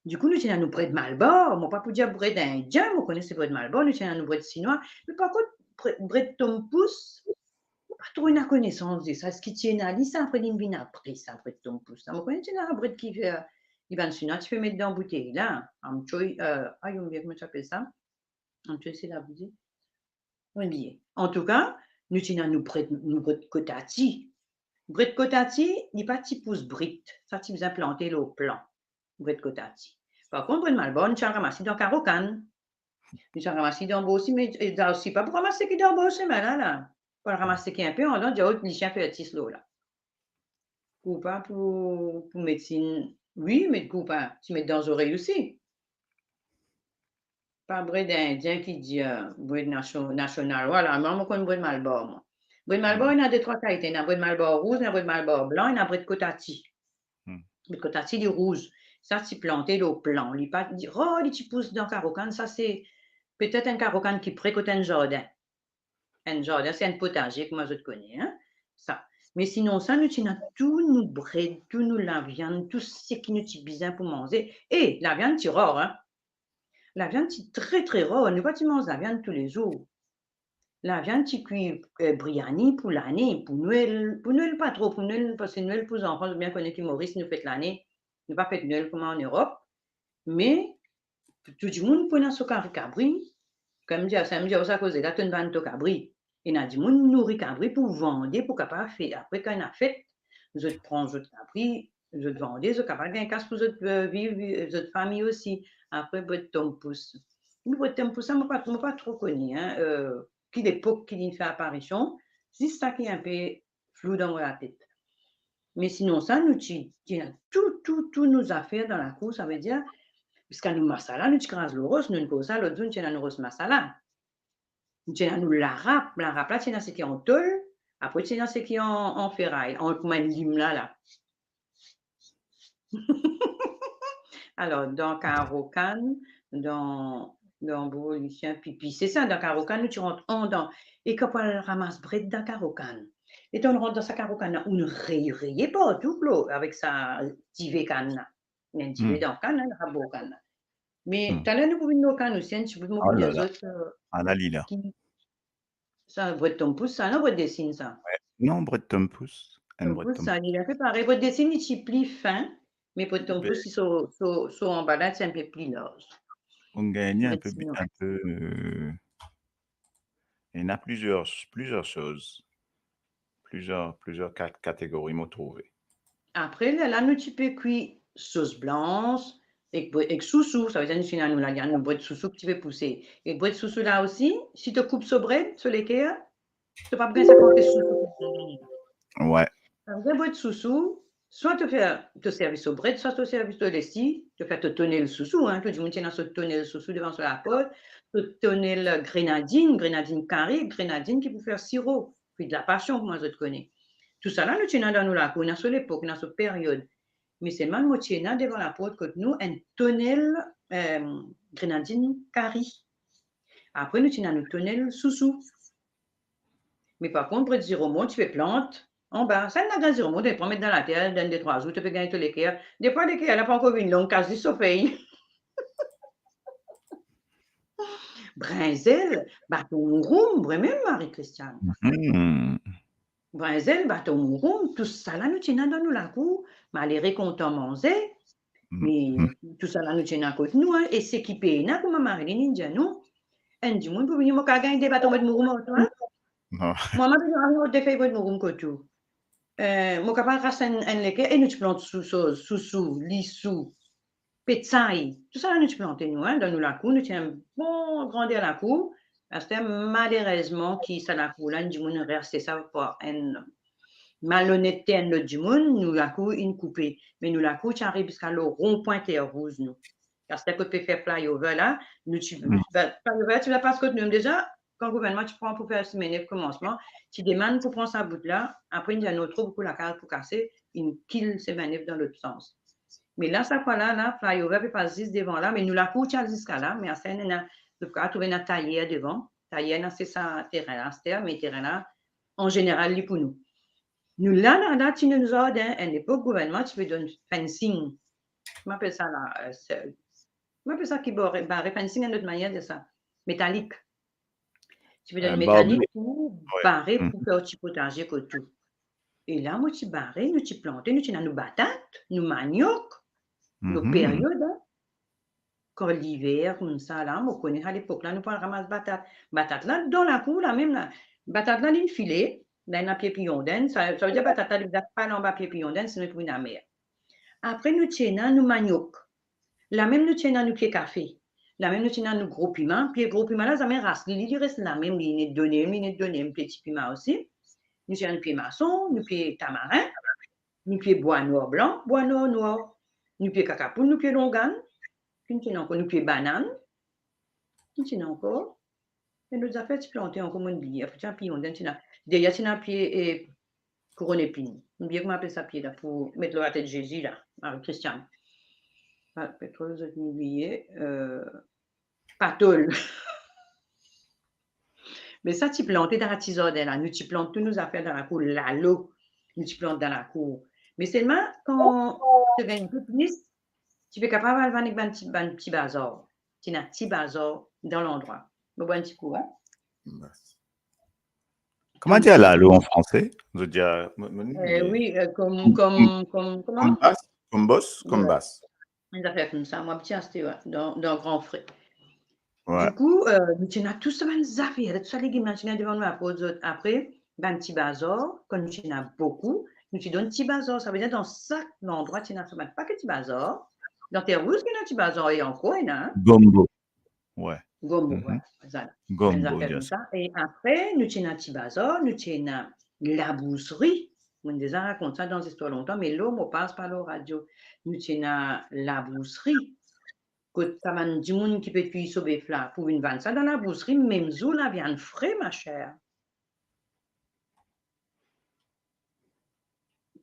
Dikou, nou ti ena nou bred malbar, mo pa pou dir bred indien, mo kone se bred malbar, nou ti ena nou bred sinwa. Me par kont, bre-, bred tompous, mo pa tro ena konesans de sa, seki ti ena li sa, apre li vinn apre sa, bred tompous la. Mo kone ti ena bred ki fer, li bann sinwa ti pe met dan boutey la, amchoy, euh, ayo, mo bliye kouma ti apel sa. Amchoy, se labouzi. Mo bliye. Antouka, nou ti ena nou bred, nou bred kotati. Bred kotati, li pa ti pous brit, sa ti bizin plante lor plan. Bred kotati. Par kont, bred malbar, nou ti al ramas li dan karo kann. Nou ti al ramas li dan bor sime, e la osi, pa pou ramas seki dan bor simin la, la. Pou al ramas seki inpe andan, dir, oh, lisien fer tis lor la. Kourpa pou, pou medsinn, wi, met kourpa, ti met dan zorey osi. Pa bred indien ki dir, euh, bred nasio-, nasional, vwala, mwa, mo konn bred malbar, mwa. Bred malbar, ena de trwa kalite, ena bred malbar rouz, ena bred malbar blan, ena bred kotati. Bred kotati, li rouz. Sa ti plante lor plan, li pa, li, oh, li ti pous dan karo kann, sa se petet enn karo kann ki pre kot enn zardin. Enn zardin, se enn potaze, kouma zot kone, en, sa. Me sinon sa, nou ti ena tou nou bred, tou nou laviann, tou seki nou ti bizin pou manze. E laviann ti rar, en. Laviann ti tre, tre rar. Nou pa ti manz laviann toulezour. Laviann ti kwi, eh, briani pou lane, pou Nwel, pou Nwel pa tro, pou Nwel, parski Nwel pou zanfan, zot bien kone ki Moris, nou fet lane, nou pa fet Nwel kouma an Erop. Me tou dimoun pou ena so kari kabri. Kan mo dir sa, mo dir sa koze la, tonn vann to kabri. Ena dimoun nouri kabri pou vande, pou kapav fer. Apre, kan ena fet, zot pran zot kabri, zot vande, zot kapav gagn kas pou zot, eh, viv, viv, zot fami osi. Apre, bred tompous. Me bred tompous sa, mo pa, mo pa tro kone, en, eh, ki lepok ki li fer aparision. Zis sa ki inpe flou dan mo latet. Me sinon sa, nou ti, ti ena tou, tou, tou nou zafer dan lakour, savedir, ziska nou masala, nou ti kraz lor ros, nou, koumsa, lot zour, nou ti ena nou ros masala. Nou ti ena nou larap, larap la, ti ena seki an tol, apre ti ena seki an, an feray, an, kouma enn lim la, la. Alor, dan karo kann, dan, dan bor lisien pipi, se sa, dan karo kann, nou ti rant andan. E kan pou al ramas bred dan karo kann. Letan nou rant dan sa karo kann la, ou'nn rey, reye partou, Klo, avek sa dive kann la. Enn dive dan kann la, rabo kann la. Me taler nou pou vinn lor kann osi, enn ti bout, mo pou dir zot, eh, ki, sa, bred tompous, sa, non, bred desinn, sa? Non, bred tompous. Enn bred tompous, sa, li inpe parey. Bred desinn, li ti pli fin, me bred tompous, li so, so, so anba la, ti inpe pli larz. Ou gagn inpe, inpe, eh, ena plizier, plizier soz. Plizier, plizier kat-, kategori mo trouve. Apre, lerla nou ti pe kwi sos blans ek bre-, ek sousou, savedir nou ti ena nou laviann, nou bred sousou ki ti pe pouse. Ek bred sousou la osi, si to koup so bred, so leker, to pa pou gagn sa kantite sousou ki to gagn. Wi. Savedir bred sousou, swa to fer, to servi so bred, swa to servi so lesi, to fer to tonel sousou, en, tou dimoun ti ena so tonel sousou devan so laport, so tonel grenadinn, grenadinn kari, grenadinn ki pou fer siro, fwi de lapasion, kouma zot kone. Tousala nou ti ena dan nou lakour, ena so lepok, ena so period. Me selman mo ti ena devan laport kot nou enn tonel, eh, grenadinn kari. Apre nou ti ena nou tonel sousou. Me par kont, pre ziromon, ti pe plant anba. Sa enn lagrin ziromon, to pran met dan later, dan de trwa zour, to pe gagn to leker. Defwa leker la pa ankor vinn long, kas zis so fey. Brinzel, baton mouroum, vremem, Marie-Christiane. Mhm. Brinzel, baton mouroum, tousala nou ti ena dan nou lakour, malere kontan manze, me tousala nou ti ena kot nou, e seki pena, kouma Marilyn inn dir nou, enn dimoun pou vini, mo kav gagn de baton mouroum ar twa? Non. Mwa, mo pe gagn de fey mouroum kot ou. Eh, mo kapav ras enn, enn leker, e nou ti plant sou, sou, sousou, lisou, petsay, tousala nou ti plante nou, dan nou lakour, nou ti ena bon grander lakour. Aster, malerezman, ki sa lakour la, enn dimoun inn aste sa par enn malonete enn lot dimoun, nou lakour inn koupe. Me nou lakour ti ariv ziska lor ronpwin Terre Rouge, nou. Aster kot pe fer flyover la, nou ti, flyover ti pe pas kot nou deza, kan gouvernman ti pran pou fer simenev komansman, ti demann pou pran sa bout la, apre inn dir nou tro boukou lakaz pou kase, inn kil simenev dan lot sans. Me la, sa fwa la, la, flyover pe pas zis devan la, me nou lakour ti al ziska la, me aster ena, zot kav trouve ena tayer devan, tayer la, se sa terin la, aster, me terin la, an zeneral, li pou nou. Nou la, la, la, ti nou zardin, enn lepok, gouvernman ti pe donn fencing. Kouma apel sa la, eh, se, kouma apel sa ki bare, bare, fencing, enn lot manier dir sa, metalik. Ti pe donn metalik pou bare, pou fer ti potaze kot ou. E la, mo ti bare, nou ti plante, nou ti ena nou batat, nou maniok, lor period, kan liver koumsa la, mo kone sa lepok la, nou pou al ramas batat. Batat la, dan lakour la mem la. Batat la, linn file, la ena pie piyon denn, sa, savedir batat la, li bizin pal anba pie piyon denn, sinon li pou vinn amer. Apre, nou ti ena nou maniok. La mem nou ti ena nou pie kafe. La mem nou ti ena nou gro piman. Pie gro piman la, zame ras li, li, li res la mem, li inn donn, li inn donn pie ti piman osi. Nou ti ena nou pie mason, nou pie tamarin, nou pie bwa nwar blan, bwa nwar nwar. Nou pie kakapoul, nou pie longann. Ki nou ti ena ankor? Nou pie banann. Ki nou ti ena ankor? Enn lot zafer ti plante ankor, mo'nn bliye. Apre ti ena piyon denn, ti ena, deryer ti ena pie, eh, kouronn epin. Mo'nn bliye kouma apel sa pie la, pou met lor latet Zezi la, Marie-Christiane. Ah, petrol, zot inn bliye, eh, patol. Me sa ti plante dan ti zardin la, nou ti plant tou nou zafer dan lakour, lalo, nou ti plant dan lakour. Me selman, kan to gagn enn pe plis, ti pe kapav al vann ek bann ti, bann ti bazar. Ti ena ti bazar dan landrwa. Mo bwar enn ti kou, hein? Bas. Kouma dir lalo an franse? Zot dir, mo, mo, eh, wi, eh, kom, kom, kom, kouma? Kom bas, kom bos, kom bas. Enn zafer koumsa, mwa ti aste, wi, dan, dan Grand Frais. Wi. Dikou, eh, nou ti ena tou sa bann zafer, tou sa legim la, ti ena devan nou, apre zot, apre, bann ti bazar, kan nou ti ena boukou, nou ti donn ti bazar. Savedir dan sak landrwa ti ena sa bann paket ti bazar. Dan Terre Rouge, ti ena ti bazar, e ankor ena, hein? Gombo. Wi. Gombo, wi, sa la. Gombo, bann zafer koumsa. E apre, nou ti ena ti bazar, nou ti ena labousri. Mo'nn deza rakont sa dan zistwar lontan, me la mo pas pa lor radio. Nou ti ena labousri. Kot sa bann dimoun ki pe twi so bef la, pou vinn vann sa dan labousri, mem zour laviann fre, ma chère.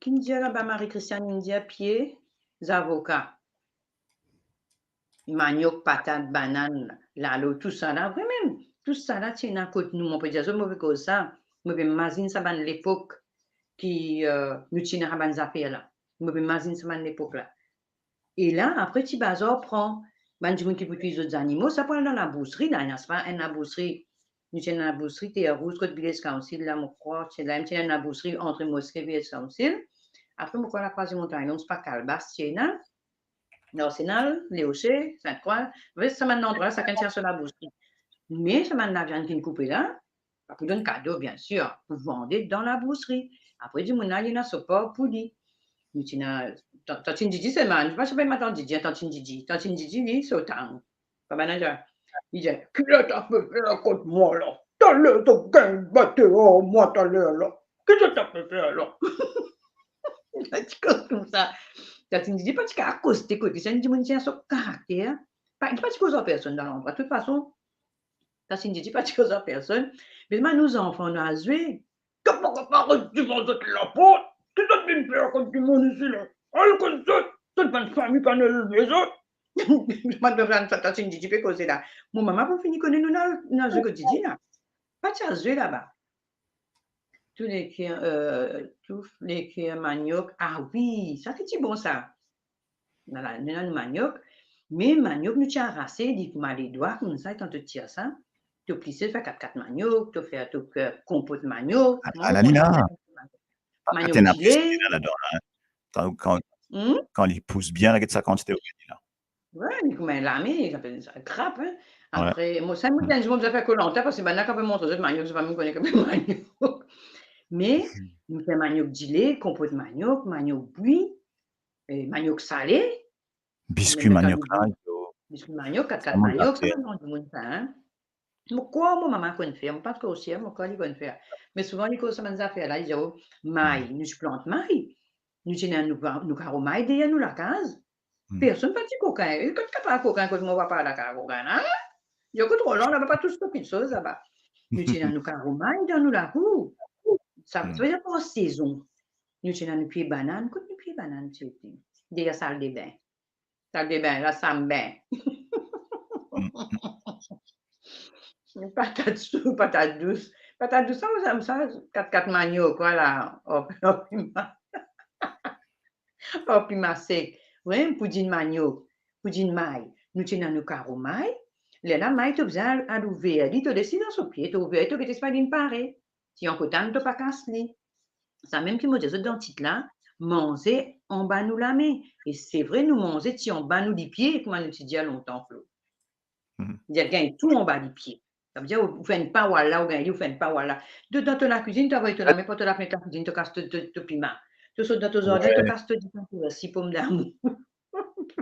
Ki'nn dir laba, Marie-Christiane inn dir pie zavoka, maniok, patat, banann, lalo, tousala, vremem, tousala ti ena kot nou. Mo pe dir zot, mo pe koz sa, mo pe mazinn sa bann lepok ki, eh, nou ti ena sa bann zafer la. Mo pe mazinn sa bann lepok la. E la, apre ti bazar pran, bann dimoun ki pou twi zot zanimo, sa pou al dan labousri, la, ena sa enn labousri, nou ti ena labousri Terre Rouge, kot Village Council la, mo krwar, ti ena, ti ena labousri antre moske, Village Council. Apre, mo krwar lakrwazye Montagne Longue, se pa Kalbas ti ena, Larsenal, Leoche, Sinte-Krwa, sa bann landrwa la, sakenn ti ena so labousri. Me sa bann laviann ki'nn koupe la, pa pou donn kado, biensir, pou vande dan labousri. Apre, dimoun la, li ena so par pou li. Nou ti ena, tan-, Tantinn Didi selman, pa ti apel Matant Didi, Tantinn Didi. Tantinn Didi, li, so tang. Pa bann la, li dir, "Kiler to pe fer kot mwa la? Taler to gagn bat ar mwa taler la. Ki to pe fer la?" Li ti koz koumsa. Tantinn Didi pa ti kav akoste kot li, se enn dimoun ti ena so karakter. Pa, li pa ti koz ar personn dan landrwa. Toutfason, Tantinn Didi pa ti koz ar personn. Me bann nou zanfan, nou al zwe. Ki pa kapav res devan zot laport? Ki zot vinn fer kot dimoun isi la? al kot zot, zot bann fami pa ena leve zot. Mo pa konpran sa, sa ti didi pe koze la. Mo mama pou fini kone nou ena, nou ena zwe kot didi la. Pa ti al zwe laba. Tou leker, euh, tou leker maniok. Ah wi, sa ki ti bon sa. Nala, nou ena nou maniok, me maniok nou ti arase, li kouma ledwa koumsa, kan to tir sa, to plise, fer kat-kat maniok, to fer to, euh, konpot maniok. Ala, ala li la. Maniok dile. Ena ladan la, hein. Kan, kan, kan li pous bien la, get sa kantite ou gagn la. Wi, li kouma lame, li apel sa krap, hein. Wi. Apre, mo, sa, mo, enn zour, mo bizin fer Koh Lanta, parski bann la ki pe montre zot maniok, zot pa mem kone ki maniok. Me, nou fer maniok dile, konpot maniok, maniok bwi, eh, maniok sale. Biskwi maniok la, yo. Biskwi maniok, kat-kat maniok, sa, bann dimoun sa, hein. Mo krwar mo mama konn fer, mo pa tro sir, mo krwar li konn fer. Me souvan, li koz sa bann zafer la, li dir, oh, may, nou ti plant may. Nou ti ena nou, nou karo may deryer nou lakaz. Personn pa ti kokin. E kot kapav kokin kot mo papa lakaz kokin la? Yo kot Roland laba, pa tous so kiksoz laba. Nou ti ena nou karo may dan nou lakour. Sa, sa vedir par sezon. Nou ti ena nou pie banann. Kot nou pie banann ti ete? Deryer saldebin. Saldebin, lasambin. Patat sou, patat dous. Patat dous, sa, sa, sa, kat-kat maniok, vwala. Or, or, pima. Or, pima sek. Wi, poudinn maniok, poudinn may. Nou ti ena nou karo may. Lerla may, to bizin al, al ouver li, to les li dan so pie, to ouver, to gete si pa linn pare. Ti ankor tann to pa kas li. Samem ki mo dir zot dan tit la, manze anba nou lame. E se vre, nou manze ti anba nou lipie, kouma nou ti dir lontan, Flo. Dir gagn tou anba lipie. Sa vedir, ou, ou fer enn pawal la, ou gagn li, ou fer enn pawal la. To, dan to lakwizinn, to avoy to lame par to lafnet lakwizinn, to kas to, to, to pima. To sot dan to zardin, to kas to ditan, to persi, pomdamour.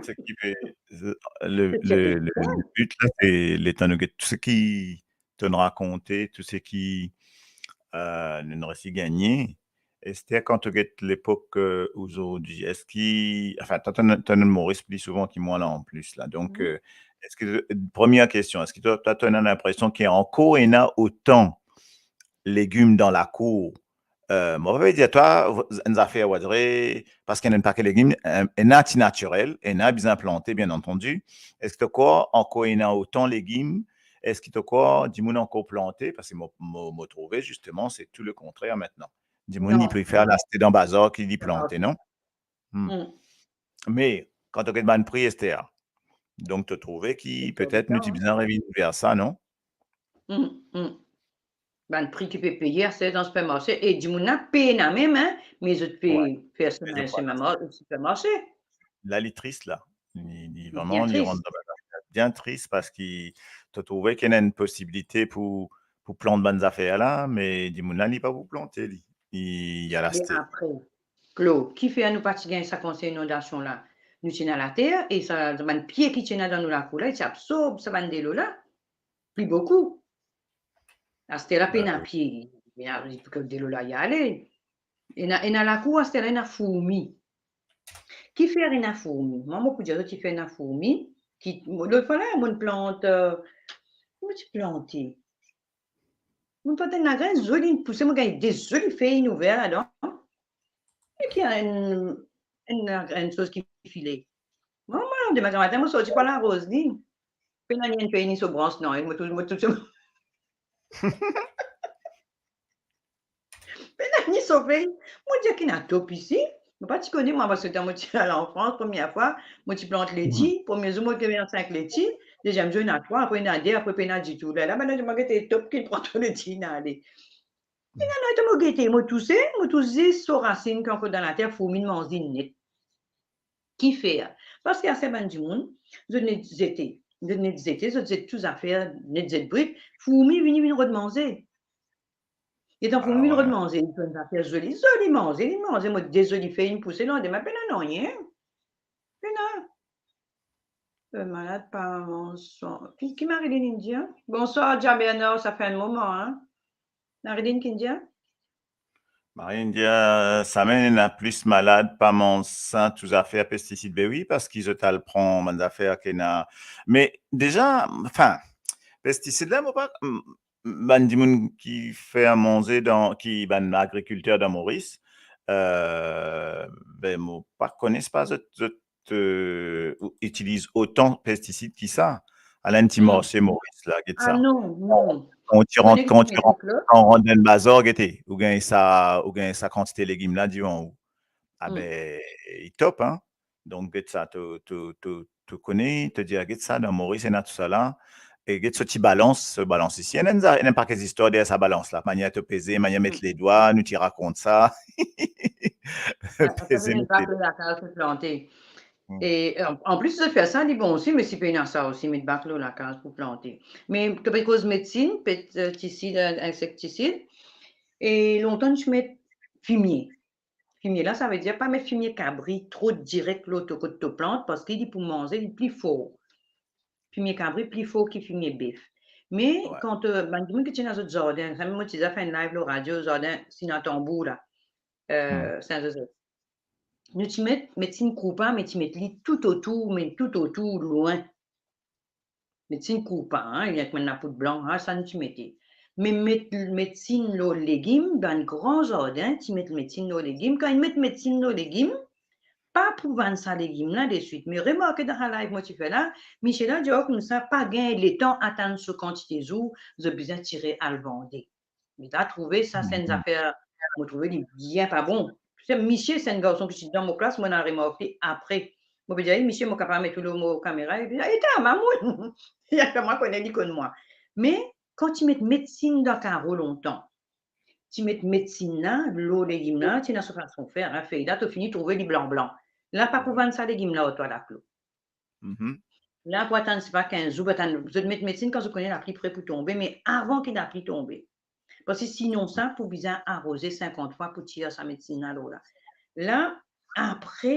Seki pe, le, le, le, le but la, se letan nou get tou seki to'nn rakonte, tou seki, euh, nou'nn resi gagne. Ester, kan to get lepok, euh, ozordi, eski, anfin, to, to, to ena Moris pli souvan ki mwa la anplis la. Donk, euh, eski, premie kestion, eski to, to, to ena linpresion ki ankor ena otan legim dan lakour? Euh, mo pa pe dir twa, enn zafer, ou a dir, parski ena enn pake legim, euh, ena ti natirel, ena bizin plante, bien antandi. Eski to krwar ankor ena otan legim? Eski to krwar dimoun ankor plante? Parski mo, mo, mo trouve, zisteman, se tou le kontrer aster. Dimoun, li prefer al aste dan bazar ki li plante, non? Me, kan to get bann pri, Ester, donk to trouve ki petet nou ti bizin revinn ver sa, non? Bann pri ki pe peye aster dan sipermarse, e dimoun la pena mem, hein, me zot pe fer semin, semin mar-, sipermarse. La, li tris, la. Li, li vreman, li rant dan bann zafer bien tris, parski to trouve ki ena enn posibilite pou, pou plant bann zafer la, me dimoun la, li pa pou plante, li. Li, li al aste. Apre, Klo, kifer nou pa ti gagn sa konsey inondasion la? Nou ti ena later, e sa, sa bann pie ki ti ena dan nou lakour la, li ti absorb sa bann delo la. Pli boukou. Aster la pena pie, pena, delo la ale. Ena, ena lakour, aster la ena fourmi. Kifer ena fourmi? Mwa, mo pou dir zot kifer ena fourmi. Ki, lot fwa la, mo'nn plant, euh, ki mo ti plante? Mo'nn plant enn lagrenn zoli, inn pouse, mo gagn de zoli fey, inn ouver ladan. E ki enn, enn, enn soz ki file. Mwa, mwa, demin gramatin, mo sorti pou al aroz li. Pena ni enn fey ni so brans, non, e mo tou, mo tou, pena ni so fey. Mo dir ki ena top isi. Mo pa ti kone, mwa, parski letan mo ti al an Frans, premie fwa, mo ti plant leti, premie zour mo ti gagn sink leti, deziem zour ena trwa, apre ena de, apre pena ditou. Lerla, bann la dir mwa, gete top ki pran to leti, inn ale. Ena, non, letan mo gete, mo touse, mo tous zis so rasinn ki ankor dan later, fourmi inn manz li net. Kifer? Parski aster bann dimoun, zot net zete, zot net zete, zot zet tou zafer, net zet brit, fourmi vini, vinn rod manze. Letan fourmi vinn rod manze, li trouv enn zafer zoli, zoli manze, li manze, mo de zoli fey inn pouse, landime pena nanye. Pena. Euh, malad pa manz swan. Ki, ki Marilyn inn dir? Bonswar, Dia Bernard, sa fer enn moman, hein. Marilyn ki inn dir? Marilyn inn dir, euh, samem ena plis malad pa manz sa, tou zafer pestisid. Be wi, parski zot al pran bann zafer ki ena. Me deza, anfin, pestisid la, mo pa, bann dimoun ki fer manze dan, ki bann agrikilter dan Moris, Euh, ben, mo pa kone, pa zot, zot, euh, ou-, itiliz otan pestisid ki sa. Al enn ti marse Moris la, get sa. Ah non, non. Kan ou ti rant, kan ou ti rant, kan ou rant dan bazar, gete, ou gagn sa, ou gagn sa kantite legim la divan ou. Ah ben, i top, hein. Donk, get sa, to, to, to, to kone, to dir, get sa, dan Moris, ena tousala. E get so ti balans, so balans isi. Ena, ena enn paket zistwar deryer sa balans la. Manier to peze, manier met ledwa, nou ti rakont sa. Peze, met ledwa. E an, an plis, zot fer sa, li bon osi, me si pena sa osi, met bak lor lakaz pou plante. Me to pe koz medsin, pestisid, insektisid, e lontan nou ti met fimie. Fimie la, savedir pa met fimie kabri tro direk lor to kot to plant, parski li pou manze, li pli for. Fimie kabri pli for ki fimie bef. Me kan, euh, bann dimoun ki ti ena zot zardin, sa mem mo ti deza fer enn live lor radio, zardin Sina Tanbour la, euh, Sin Zozef. Nou ti met medsin koupa, me ti met li toutotour, me toutotour lwin. Medsin koupa, hein, li ena bann lapoud blan, ah, sa nou ti mete. Me met medsin lor legim, bann gran zardin ti met medsin lor legim. Kan li met medsin lor legim, pa pou vann sa legim la deswit. Me remarke dan sa live mo ti fer la, misie la dir koumsa pa gagn letan atann so kantite zour, zot bizin tire al vande. Me ta trouve sa, se enn zafer, mo trouve li bien pa bon. Se misie, se enn garson ki ti dan mo klas, mo ena remark li apre. Mo pe dir li, misie, mo kapav met ou lor mo kamera? Li pe dir, eta, mamoun, li apel mwa, kone li konn mwa. Me kan ti met medsin dan karo lontan, ti met medsin la lor legim la, ti ena so fason fer, hein, fey la, to fini trouve li blan blan. La pa pou vann sa legim la, oto laklo. La pou atann, sepa kinz zour, pou atann, zot met medsin kan zot kone lapli pre pou tonbe, me avan ki lapli tonbe. Parski sinon sa, pou bizin aroze sinkant fwa pou tir sa medsin la lor la. La, apre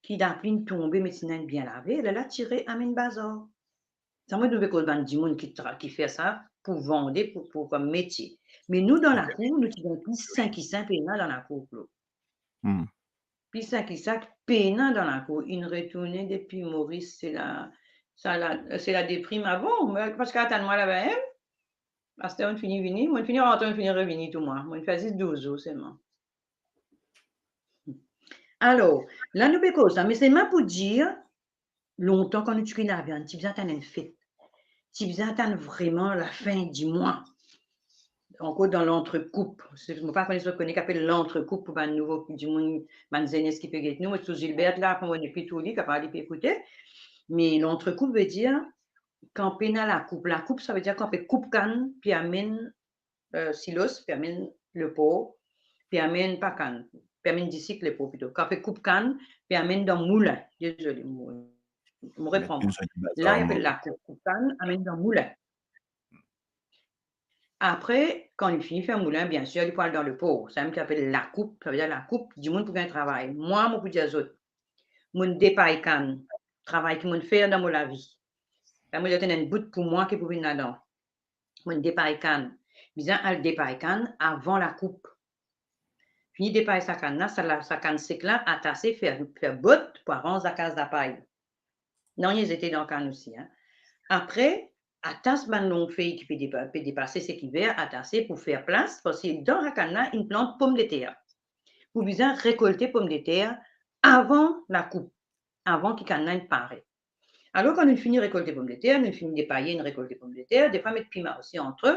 ki lapli tonbe, medsin la bien lave, lerla tire amenn bazar. Sa mo trouve kot bann dimoun ki tra-, ki fer sa pou vande, pou, pou, kom metie. Me nou dan lakour, nou ti gagn plis sin ki sin pena dan lakour, Claude. Plis sin ki sin pena dan lakour. Inn retourne depi Moris, se la, sa la, se la deprim. Ah bon, me, parski atann mwa laba, hein? Aster mo'nn fini vini, mo'nn fini rantre, mo'nn fini revini tou mwa. Mo'nn fer zis douz zour selman. Alor, la nou pe koz sa, me selman pou dir, lontan kan nou ti kwi laviann, ti bizin atann enn fet. Ti bizin atann vreman lafin di mwa. Ankor dan lantrekoup. Se, mo pa kone si zot kone ki apel lantrekoup pou bann nouvo dimoun, bann zenes ki pe get nou. Mo ti trouv Gilbert la, mo nepli trouv li, kapav li pe ekoute. Me lantrekoup vedir kan pena lakoup. Lakoup, savedir kan pe koup kann, pe amenn, euh, silos, pe amenn lepor, pe amenn pa kann, pe amenn disik, lepor plito. Kan pe koup kann, pe amenn dan moulin. Dezole, mo, mo repran mwa. La, i apel lakoup, koup kann, amenn dan moulin. Apre, kan li fini fer moulin, biensir, li pou al dan lepor. Samem ki apel lakoup, savedir lakoup, dimoun pou gagn travay. Mwa, mo pou dir zot, mo'nn depay kann, travay ki mo'nn fer dan mo lavi. La, mo dir, ena enn bout pou mwa ki pou vinn ladan. Mo'nn depay kann. Bizin al depay kann avan lakoup. Fini depay sa kann la, sa la, sa kann sek la, atase, fer, fer bot pou aranz lakaz lapay. Nanye zete dan kann osi, hein. Apre, atas bann long fey ki pe depa-, pe depase, seki ver, atase pou fer plas, parski dan sa kann la, inn plant pomdeter. Pou bizin rekolte pomdeter avan lakoup, avan ki kann la inn pare. Alor, kan nou fini rekolte pomdeter, nou fini depaye, nou rekolte pomdeter, defwa met pima osi antre.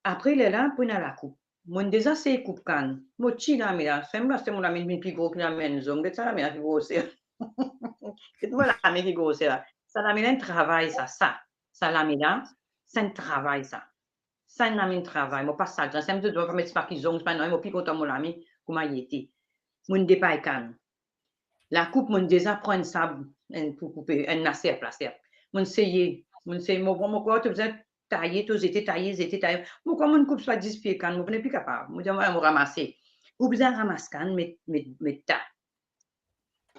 Apre, lerla pou ena lakoup. Mo'nn deza sey koup kann. Mo ti lame la, samem aster mo lame vinn pli gro ki lame enn zom. Get sa lame la ki groser. Get mo lame ki groser la. Sa lame la enn travay sa, sa. Sa lame la, sa enn travay sa. Sa enn lame enn travay. Mo pa sagrin, samem zot pa met pa ki zong, pa nanye, mo pli kontan mo lame kouma li ete. Mo'nn depay kann. Lakoup, mo'nn deza pran enn sab, enn pou koupe, enn laserp, laserp. Mo'nn seye, mo'nn seye, mo, mo krwar to bizin taye, to zete, taye, zete, taye. Mo krwar mo'nn koup swa dis pie kann, mo nepli kapav. Mo dir, mo ramase. Ou bizin ramas kann, met, met, met ta.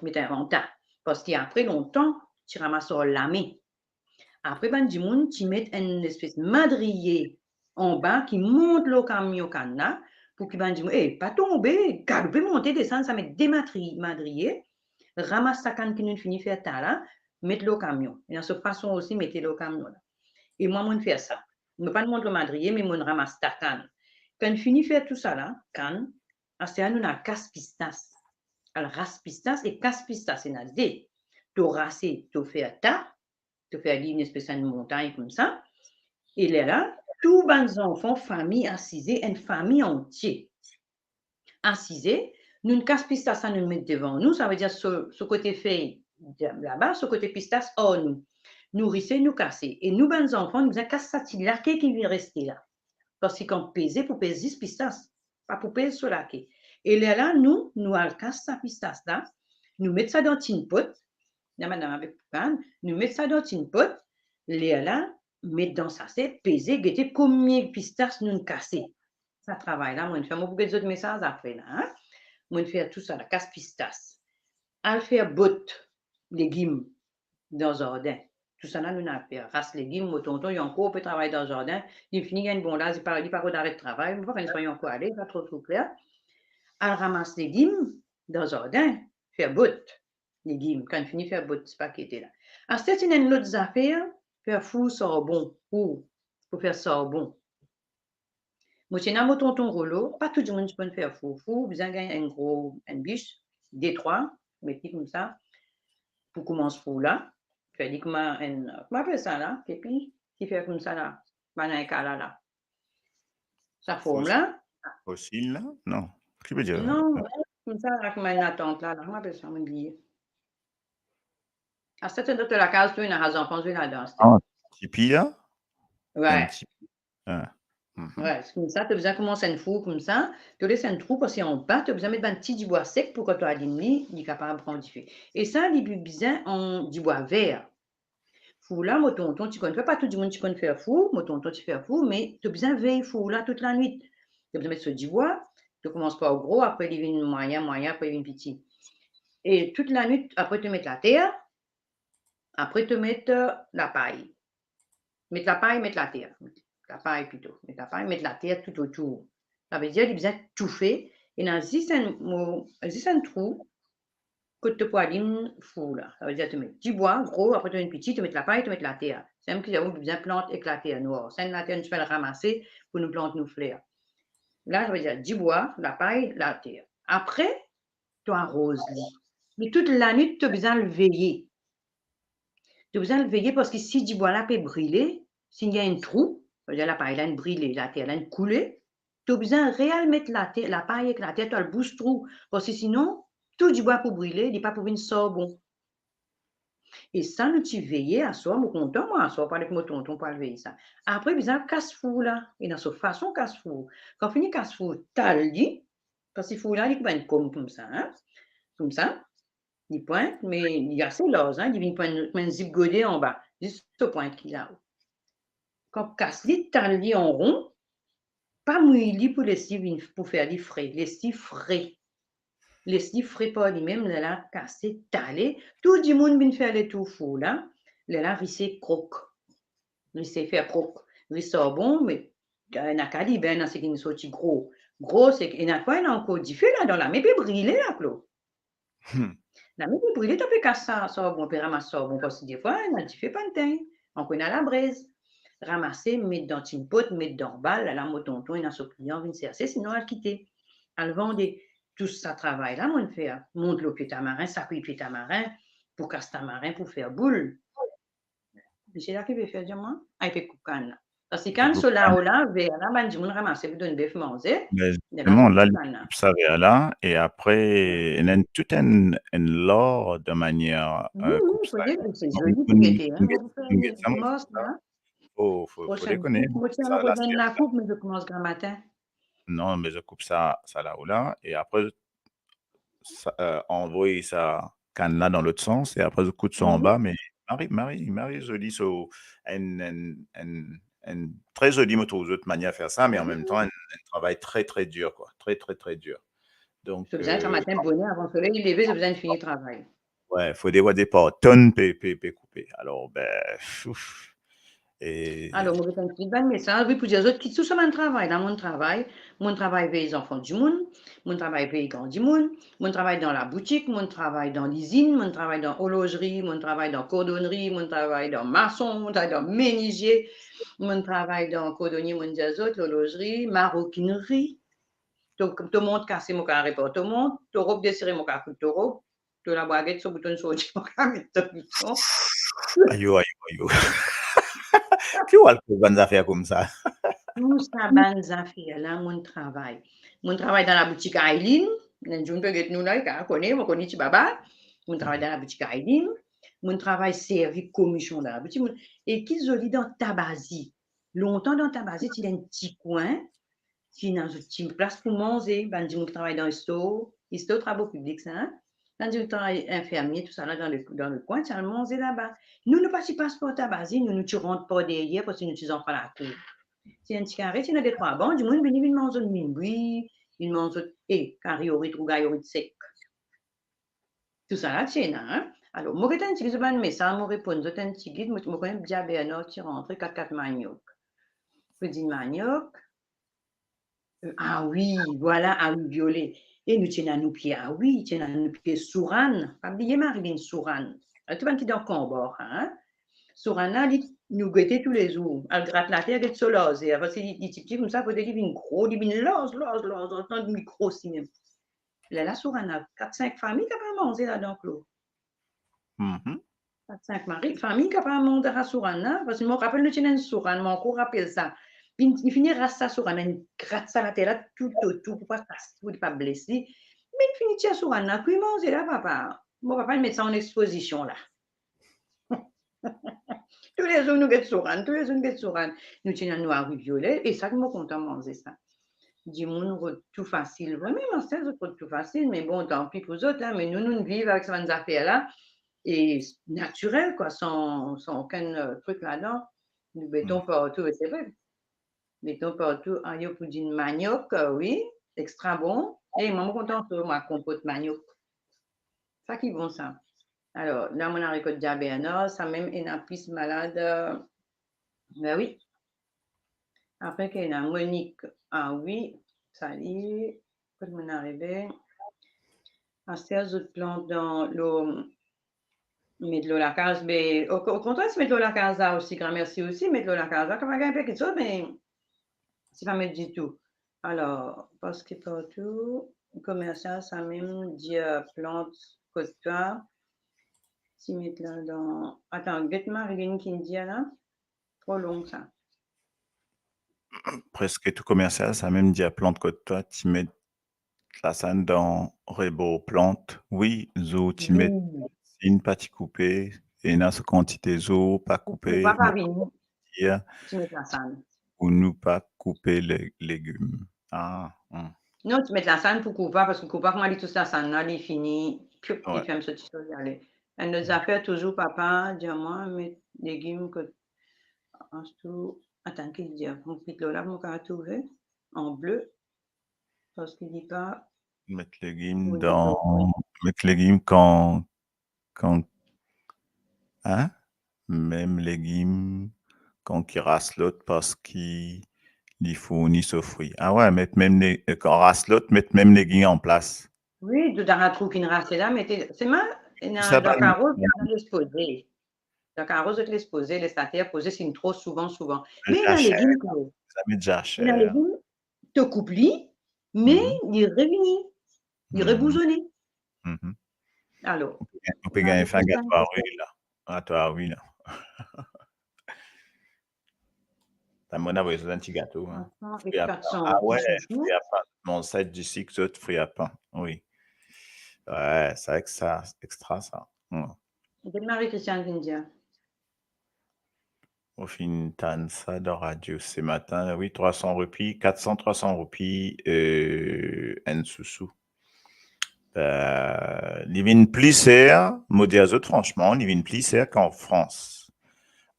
Met an ta. Parski apre lontan, ti ramas ar lame. Apre, bann dimoun ti met enn espes madriye anba ki mont lor kamion kann la, pou ki bann dimoun, eh, pa tonbe, galoupe, monte, desann, sa met de matri-, madriye, ramas sa kann ki nou fini fer ta la, met lor kamion. Ena so fason osi mete lor kamion la. E mwa, mo'nn fer sa. Mo pa'nn mont lor madriye, me mo'nn ramas ta kann. Kan fini fer tousala, kann, Aster la nou ena kas pistas. Al ras pistas e kas pistas, ena de. To rase, to fer ta, to fer li enn espes enn montagn koumsa. E lerla, tou bann zanfan, fami asize, enn fami antie asize, nou kas pistas la, nou met devan nou, savedir so, so kote fey laba, so kote pistas ar nou. Nou rise, nou kase. E nou bann zanfan, nou bizin kas sa ti lake ki vinn reste la. Parski kan peze, pou pez zis pistas, pa pou pez so lake. E lerla, nou, nou al kas sa pistas la, nou met sa dan ti pot, la madam avek koukann, nou met sa dan ti pot, lerla, met dan sase, peze, gete komie pistas nou kase. Sa travay la, mo fer, mo pou get zot mesaz apre la, hein. Mo fer tou sa la, kas pistas. Al fer bot legim dan zardin. Tousala nou ena fer, ras legim, mo tonton, li ankor pe travay dan zardin. Li fini gagn bon laz, li pa, li pa rod aret travay, mo pa kone si li ankor ale, pa tro, tro kler. Al ramas legim dan zardin, fer bot legim, kan fini fer bot ti pakete la. Aster ti ena enn lot zafer, fer four sarbon, four, pou fer sarbon. Mo ti ena mo tonton Rolo, pa tou dimoun ti konn fer four. Four, bizin gagn enn gro, enn bis, de trwa, met li koumsa, pou koumans four la. Fer li kouma enn, kouma apel sa la, kepi, ki fer koumsa la, bann kala la. Sa form la. Fosil la? Non. Ki vedir? Non, koumsa la, kouma enn latant la, la, kouma apel sa, mo bliye. Aster to lakaz, to ena zanfan zwe ladan, aster. Ah, tipi la? Wi. Enn tipi. Ah. Mhm. Wi, se koumsa, to bizin koumans enn four koumsa, to les enn trou, parski anba, to bizin met bann ti dibwa sek pou kan to alim li, li kapav pran dife. E sa, li bizin enn dibwa ver. Four la, mo tonton ti konn fer, pa tou dimoun ti konn fer four, mo tonton ti fer four, me to bizin vey four la tout lanwit. To bizin met so dibwa, to koumans par gro, apre li vinn mwayin, mwayin, apre li vinn piti. E tout lanwit, apre to met later, apre to met, eh, lapay. Met lapay, met later. Lapay plito, met lapay, met later toutotour. Savedir li bizin toufe, ena zis enn mo, zis enn trou, kot to pou alim four la. Savedir to met dibwa, gro, apre to met piti, to met lapay, to met later. Samem ki nou bizin plant ek later nwar. Sa enn later nou ti pe al ramase pou nou plant nou fler. La, savedir dibwa, lapay, later. Apre, to aroz li. Me tout lanwit, to bizin al veye. To bizin al veye parski si dibwa la pe brile, si ena enn trou, savedir lapay la inn brile, later la inn koule, to bizin real met later, lapay ek later, to al bous trou, parski sinon, tou dibwa pou brile, li pa pou vinn sarbon. E sa nou ti veye aswar, mo kontan, mwa, aswar, pou al ek mo tonton pou al veye sa. Apre, bizin kas four la, ena so fason kas four. Kan fini kas four, tal li, parski four la, li kouma enn kom koumsa, hein? Koumsa, li pwint, me li ase larz, hein? Li vinn kouma enn, kouma enn zip gode anba, zis so pwint ki lao. Kan kas li, tal li an ron, pa mouy li pou les li vinn, pou fer li fre, les li fre. Les li fre par limem, lerla kase, tale, tou dimoun vinn fer letour four la, lerla rise krok. Rise fer krok. Ris sarbon, me, eh, ena kalib, ena seki sorti gro. Gro, seki, ena fwa, ena ankor dife ladan, lame pe brile la, Klo. Hmm. Lame pe brile, to pe kas sa, sarbon, pe ramas sarbon, parski defwa, ena dife pa'nn tegn, ankor ena labrez. Ramase, met dan ti pot, met dan bal, lerla mo tonton, ena so klian, vinn serse, sinon al kite. Al vande. Tou sa travay la, mo'nn fer. Mont lor pie tamarin, sakwi pie tamarin, pou kas tamarin, pou fer boul. Misie la ki pe fer, dir mwa? Ah, li pe koup kann la. Parski kann so lao la, ver la, bann dimoun ramase pou donn bef manze. Me zisteman, la, li koup sa ver la, e apre, ena enn, tou enn, enn lar de manier, eh, koup sa. Wi, wi, se zoli pou gete, hein. Fo, fo, fo dekonn. Mo ti al rod enn lakoup, me zot koumans gramatin. Non, me zot koup sa, sa lao la, e apre, sa, eh, anvoy sa kann la dan lot sans, e apre zot kout sa anba, me mari, mari, mari zoli, so, enn, enn, enn, enn tre zoli, mo trouv, zot manier fer sa, me an mem tan, enn, enn travay tre, tre dir, kwa. Tre, tre, tre dir. Donk, eh, gramatin boner, avan soley leve, zot bizin fini travay. Wi, fode war de par tonn pe, pe, pe koupe. Alor, be, ouf. E alor, mo pe tann tou bann mesaz, wi, pou dir zot ki tou sa bann travay la, mo'nn travay, mo'nn travay vey zanfan dimoun, mo'nn travay vey gran dimoun, mo'nn travay dan laboutik, mo'nn travay dan lizinn, mo'nn travay dan orlozri, mo'nn travay dan kordonnri, mo'nn travay dan mason, mo'nn travay dan menizie, mo'nn travay dan kordonie, mo'nn dir zot, lorlozri, marokinri, To, to mont kase, mo kapav repar to mont. To rob desire, mo kapav koud to rob. To labwaget, so bouton sorti, mo kapav met so bouton. Ayo, ayo, ayo. Ki ou al koz bann zafer koumsa? Tou sa bann zafer la, mo'nn travay. Mo'nn travay dan laboutik Aileen. Enn zour pe get nou la, li kapav kone, mo kone ti baba. Mo'nn travay dan laboutik Aileen. Mo'nn travay servi komision dan laboutik. Mo'nn, e ki zoli dan Tabazi. Lontan dan Tabazi, ti ena enn ti kwin, ti ena zot ti plas pou manze, bann dimoun ki travay dan resto, resto travo piblik sa, hein? Bann dimoun ki travay, infirmie, tousala, dan le, dan le kwin, ti al manze laba. Nou, nou pa ti pas par Tabazi, nou, nou ti rant par deryer, parski nou ti zanfan lakour. Ti enn ti kare, ti ena de trwa ban, dimoun vini, vinn manz zot minbwi, vinn manz zot, e, kari orit, rougay orit sek. Tousala ti ena, hein? Alor, mo get enn tigit zot bann mesaz, mo reponn zot enn tigit, mo, mo kone Dia Bernard ti rantre, kat kat maniok. Pou dinn maniok. Euh, ah wi, vwala, awi viole. E nou ti ena nou pie awi, ti ena nou pie sourann. Pa bliye Marilyn, sourann. Tou bann ki dan Kanbor, hein? Sourann la, li, nou gete toulezour. Al grat later, get so larzèr. Parski li, li ti piti koumsa, kote li vinn gro, li vinn larz, larz, larz, larz, li grosi mem. Lerla sourann la, kat sink fami kapav manze ladan, Claude. Mhm. Kat sink mari, fami kapav manz dan sa sourann la, parski mo rapel nou ti ena enn sourann, mo ankor rapel sa. Li, li fini ras sa sourann, li grat sa later la toutotour pou pa kas, pou li pa bles li. Me li fini tir sourann la, kwi manze la, papa. Mo papa, li met sa an expozision la. Toulezour nou get sourann, toulezour nou get sourann. Nou ti ena nou awi viole, e sa ki mo kontan manze sa. Dimoun rod tou fasil. Vremem, aster zot rod tou fasil, me bon, tanpi pou zot, hein, me nou, nou viv avek sa bann zafer la, e natirel, kwa, san, san okenn, euh, trik ladan. Nou beton partou, e se vre. Beton partou, ayo pou dinn maniok, euh, wi, extra bon. E mwa, mo kontan so mwa konpot maniok. Sa ki bon sa. Alor, la, mo ena rekot Dia Bernard, sa mem ena plis malad, euh, ben wi. Apre ki ena Monique, ah wi, sali, kot mo arive. Aster zot plant dan lo, met lo lakaz, be, o, o kontrer, si met lo lakaz la osi, gramersi osi, met lo lakaz la, kapav gagn pe kiksoz, me si pa met ditou. Alor, parski partou, komersial, sa mem dir plant kot twa, ti met ladan, atan, get Marilyn ki dir la, tro long sa. Preske tou komersial, sa mem dir plant kot twa, ti met lasann dan rebor plant. Wi, zot ti met inn pa ti koupe, ena so kantite zot pa koupe, pa, pa vini. Ti met lasann. Pou nou pa koupe le, legim. Ah, hmm. Non, ti met lasann pou koupa, parski koupa, kouma li tous lasann la, li fini, pioup, li ferm so ti so, li ale. Enn lot zafer, touzour papa dir mwa, met legim kot, anstou, atan, ki li dir, mo kit lor la, mo kapav trouve, an ble, parski li pa... Met legim dan, met legim kan, kan, hein? Mem legim kan ki ras lot, parski li fourni so fri. Ah wi, met mem le-, kan ras lot, met mem legim anplas. Wi, tou dan trou ki'nn rase la, mete, selman, ena, dan karo, les poze. Dan karo, zot les poze, les ater poze, si inn tro souvan, souvan. Me ena legim, zame zacher. Ena legim, to koup li, me li revini, li rebouzone. Mhm. Alor, ou pe gagn, ou pe gagn fer gato awi la. Gato awi la. Sa, mo ena avoy zot enn ti gato, hein. Fri a pan. Ah wi, fri a pan. Manz sa, disik zot, fri a pan. Wi. Wi, sa, extra, extra sa. Hmm. Get Marie-Christiane vinn dir. Mo finn tann sa dan radio se matin. Wi, trwa san roupi, kat san, trwa san roupi, euh, enn sousou. Euh, li vinn pli ser, mo dir zot fransman, li vinn pli ser ki an Frans.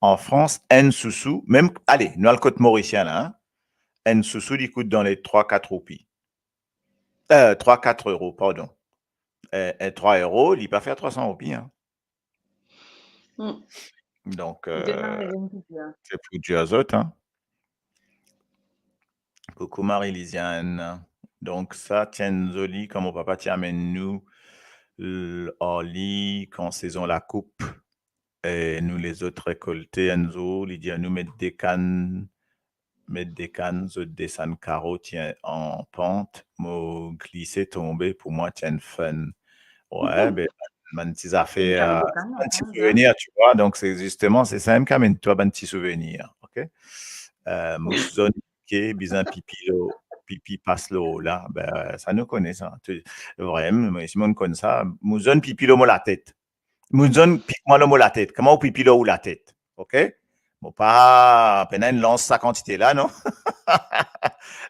An Frans, enn sousou, mem, ale, nou al kot Morisien la, hein. Enn sousou, li kout dan le trwa, kat roupi. Euh, trwa, kat euro, pardon. Euh, euh, trwa euro, li pa fer trwa san roupi, hein. Hmm. Donk, euh, se pou dir zot, hein. Koukou Marie-Lisiane. Donk sa ti enn zoli, kan mo papa ti amenn nou, l-, ar li, kan sezon lakoup, e nou lezot rekolte enn zour, li dir nou met de kann, met de kann, zot desann karo, ti an pant, mo glise tonbe, pou mwa ti enn fun. Wi, be, bann ti zafer, bann ti souvenir, tu vois. Donk, se zisteman, se sa mem ki amenn twa bann ti souvenir, ok? Eh, mo zonn pike, bizin pipi lor, pipi pas lor la, be, sa nou kone sa. Vremem, si mo'nn konn sa, mo zonn pipi lor mo latet. Mo zonn pik mwa lor mo latet. Kouma ou pipi lor ou latet, ok? Mo pa pena enn lans sa kantite la, non?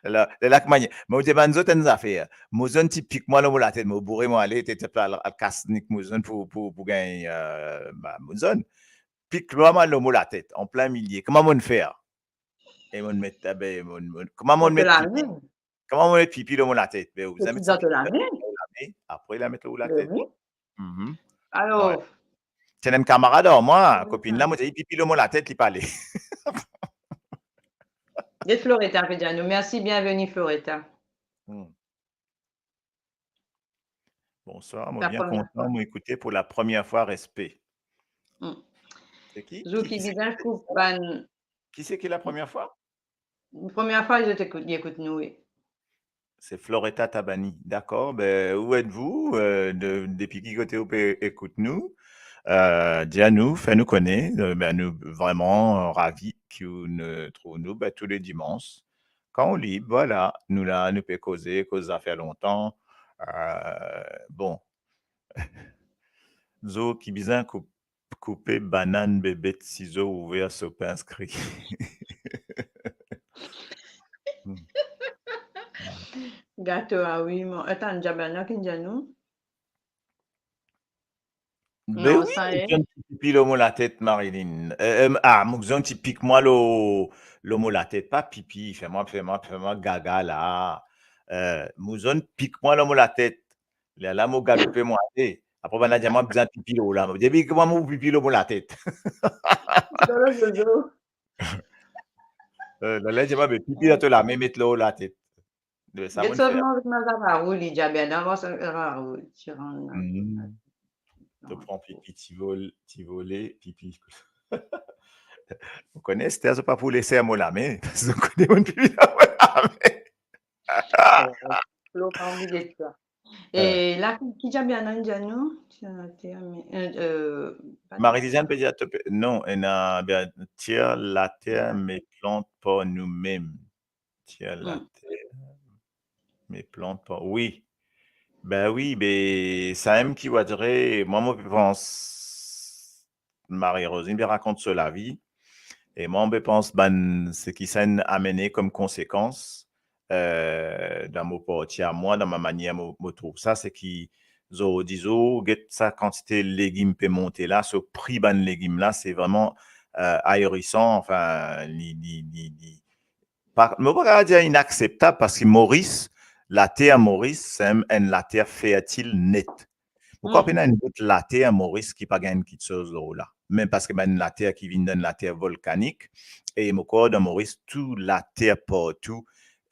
La, la, la, kouma, mo demann zot enn zafer. Mo zonn ti pik mwa lor mo latet, mo boure, mo ale, ti, ti, al, al kas nek mo zonn pou, pou, pou gagn, eh, ba, mo zonn. Pik mwa lor mo latet, an plin milie. Kouma mo'nn fer? E mo'nn met, eh be, mo'nn, mo'nn, kouma mo'nn met pipi? Kouma mo'nn met pipi lor mo latet? Be, ou bizin met sa pipi lor lame, apre la met lor ou latet. Alor, ti ena enn kamarad ar mwa, kopinn la, mo dir li pipi lor mo latet, li pa ale. Get Floretta pe dir nou. Mersi, bienveni Floretta. Bonswar, mo bien kontan, mo ekoute pou la premie fwa, respe. Se ki? Zot ki bizin koup bann. Ki se ki la premie fwa? Premie fwa, zot ekout, li ekout nou, wi. Se Floretta Tabani. Dakor, be, où êtes-vous? Eh, de, depi ki kote ou pe ekout nou? Eh, dir nou, fer nou kone, eh, be, nou vreman ravi ki ou'nn trouv nou, be, tou le dimans. Kan ou lib, vwala, nou la, nou pe koze, koz zafer lontan. Eh, bon. Zot ki bizin koup, koupe banann, bebet sizo, ouver so pins, kri. Gato, ah wi, mo, atann, Diabana ki dir nou. Be wi, sa, mo zonn ti pipi lor mo latet, Marilyn. Eh, eh, ah, mo zonn ti pik mwa lor, lor mo latet, pa pipi, fer mwa, fer mwa, fer mwa gaga la. Eh, mo zonn pik mwa lor mo latet. Lerla mo galoupe, mo ale. Apre bann la dir mwa bizin pipi lor la. Mo dir, "Be kouma mo pipi lor mo latet?" Lor zozo. Eh, lerla dir mwa, "Be pipi dan to lame, met lor latet." Be sa, get mo'nn fer. Get solman avek Mazavaro, li dir bien, dan Mazavaro, ti rann la. To pran pipi, ti vol, ti vole, pipi. Ou kone, Esther, zot pa pou les mo lame, parski zot kone mo'nn pipi dan mo lame. Flo pa anvi get sa. E la, ki, ki diab ena, dir nou? Ti later, me, eh, eh, Marie-Lizanne pe dir, non, ena, be, tir later, me plant par noumem. Tir later, me plant par, wi. Be wi, be, samem ki, wadre, mwa, mo pe pans, Marie-Rosine pe rakont so lavi. E mwa, mo pe pans bann, seki sa inn amene kom konsekans, eh, dan mo parti a mwa, dan ma manier mo, mo trouv sa, seki zordi zour, get sa kantite legim pe monte la, so pri bann legim la, se vreman, eh, ahirisan, anfin, li, li, li, li, pa, mo pa kapav dir inakseptab, parski Moris, later Moris, se enn, enn later fertil net. Mo krwar pena enn bout later Moris ki pa gagn kiksoz lor la. Mem parski bann later ki vinn dan later volkanik, e mo krwar dan Moris, tou later partou,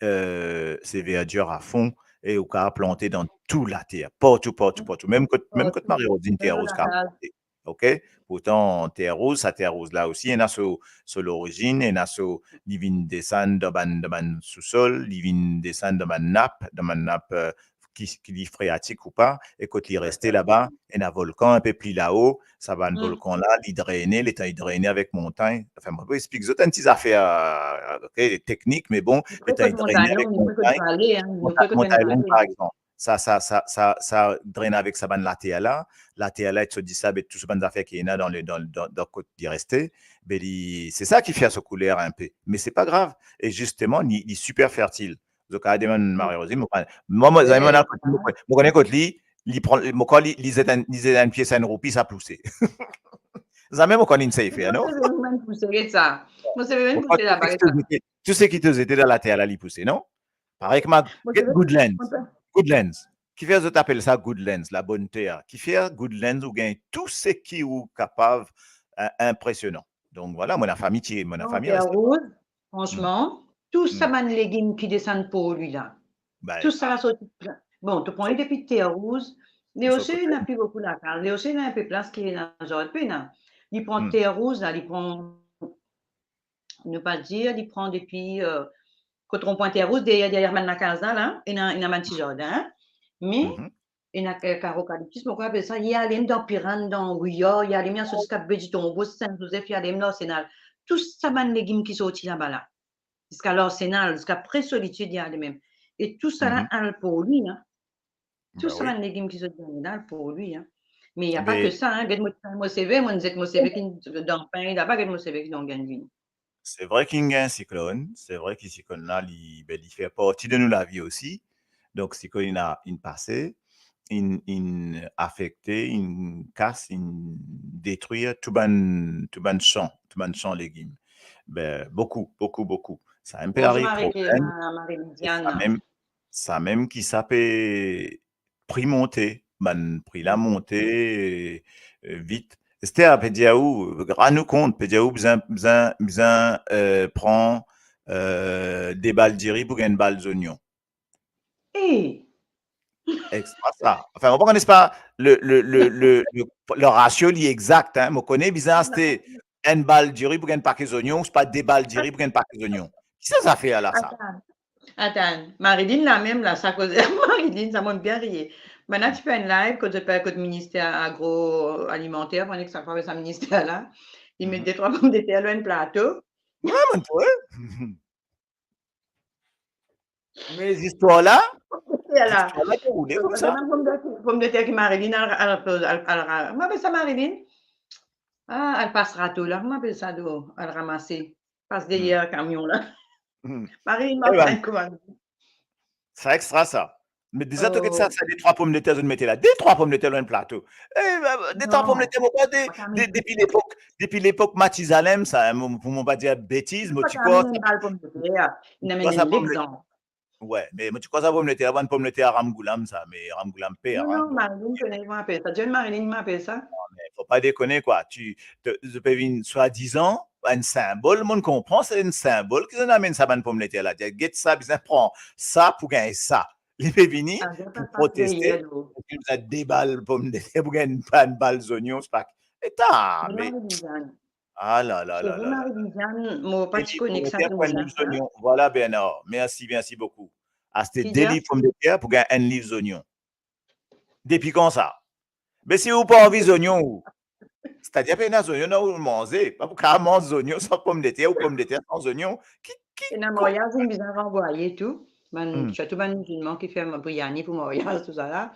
eh, se verdir afon, e ou kapav plante dan tou later, partou, partou, partou. Mem kot, mem kot Marie-Rosine, ter rouz kapav plante. Ok? Pourtan, ter rouz, sa ter rouz la osi, ena so, so lorizinn, ena so, li vinn desann dan bann, dan bann sousol, li vinn desann dan bann nap, dan bann nap, eh, ki, ki li freatik ou pa, e kot li reste laba, ena volkan inpe pli lao, sa bann volkan la, li drene, letan li drene avek montagn. Anfin, mo pou explik zot enn ti zafer, ok, teknik, me bon, letan li drene avek montagn, montagn, montagn Long, par exanp. Sa, sa, sa, sa, sa drenn avek sa bann later la. Later la, et so disab, et tou so bann zafer ki ena dan le, dan, dan, dan kot li reste, be li, se sa ki fer so kouler inpe. Me se pa grav. E zisteman, li, li siper fertil. Zot kapav demann Marie-Rosine, mo pa, mwa, mwa, zame mo al kot li, mo, mo kone kot li, li pran, mo krwar li, li zet enn, li zet enn pie, sa enn roupi, sa pouse. Zame mo konn inn sey fer, non? Mo sey mem pouse, get sa. Mo sey mem pouse laba, get sa. Tou seki to zete dan later la, li pouse, non? Parey kouma, get Goodlands. Goodlands. Kifer zot apel sa Goodlands, labonn ter? Kifer Goodlands ou gagn tou seki ou kapav, eh, inpresionan. Donk vwala, mo lafami ti, mo lafami reste. Ter rouz, fransman, tou sa bann legim ki desann par li la. Tou sa la sorti, bon, to pran li depi ter rouz, li osi, ena pli boukou lakaz, li osi ena inpe plas ki ena zardin, pena. Li pran ter rouz la, li pran Nou pa dir li pran depi, euh, kot ron-pwin Terre Rouge, deryer, deryer bann lakaz la, la, ena, ena bann ti zardin, me, mhm, ena, euh, karo kaliptis, mo krwar apel sa, li ale mem dan Pirann, dan Ouya, li ale mem, li al sot ziska Be di Tonbo, Sin Zozef, li ale mem Larsenal. Tou sa bann legim ki sorti laba la. Ziska Larsenal, ziska pre Solitid, li ale mem. E tou sa la, mhm, al pou li, hein. Tou sa bann legim ki zot gagne la, al pou li, hein. Me y a pa ke sa, hein. Get mo, mo seve, mo zet mo seve ki dan pin laba, get mo seve ki donn gagn vini. Se vre ki inn gagn siklonn, se vre ki siklonn la, li, be, li fer parti de nou lavi osi. Donk, siklonn inn, inn pase, inn, inn afekte, inn kas, inn detrir tou bann, tou bann san, tou bann san legim. Be, boukou, boukou, boukou. Sa mem pe ariv problem. Bonzour, Marie, Marie-Lydiane. Sa mem, sa mem ki sa pe pri monte, bann pri la monte, euh, vit. Esther pe dir ou, rann ou kont, pe dir ou bizin, bizin, bizin, euh, pran, euh, de bal diri pou gagn enn bal zonion. Eh! Extra sa. Anfin, mo pa kone, se pa le, le, le, le, le, le ratio li exakt, hein. Mo kone bizin aste enn bal diri pou gagn enn pake zonion, ou se pa de bal diri pou gagn enn pake zonion. Ki sa zafer la, sa? Atann, atann. Marie-Lydiane la mem la, sa koze Marie-Lydiane, sa monn bien riye. Bann la ti fer enn live kot zot pe, kot minister agroalimenter, pandan ki sa, sa minister la, li met de trwa pomdeter lor enn plato. Wi, monn trouve. Me zistwar la, zistwar la deroule koumsa. Bann pomdeter, pomdeter ki Marie-Lydiane al, al, al, al, al, kouma apel sa, Marie-Lydiane? Ah, al pas rato la, kouma apel sa, do, al ramase, pas deryer kamion la. Marie-Lydiane, eh ben, kouma sa extra sa. Me deza to get sa, sa de trwa pomdeter zot mete la. De trwa pomdeter lor enn plato. Eh, de trwa pomdeter, mo krwar de, de, depi lepok, depi lepok Matizalem sa, hein, mo, pou mo pa dir betiz, mo ti krwar sa, wi, me mo ti krwar sa pomdeter, bann pomdeter Ramgoolam sa, me Ramgoolam pe, non, non, Ramgoolam. Marie-Lydiane kone kouma apel sa. John, Marie-Lydiane, kouma apel sa? Non, me fo pa dekone, kwa. Ti, to, to pe vinn swadizan enn sinbol, monn konpran, se enn sinbol ki zot amenn sa bann pomdeter la. Dir, get sa, bizin pran sa pou gagn sa. Li pe vini pou proteste, pou dir bizin de bal pomdeter pou gagn enn bal zonion, se pa, eta, me, ah la la la la. Marie-Lydiane, mo pa ti kone ki sa pou enn liv zonion. Voilà, Bernard. Mersi, mersi boukou. Aste de liv pomdeter pou gagn enn liv zonion. Depi kan sa? Me si ou pa anvi zonion, ou, setadir pena zonion dan ou manze, pa pou kapav manz zonion san pomdeter ou pomdeter san zonion. Ki, ki, ena maryaz inn bizin ranvwaye tou. Bann, sirtou bann mizilman ki fer biryani pou maryaz, tousala,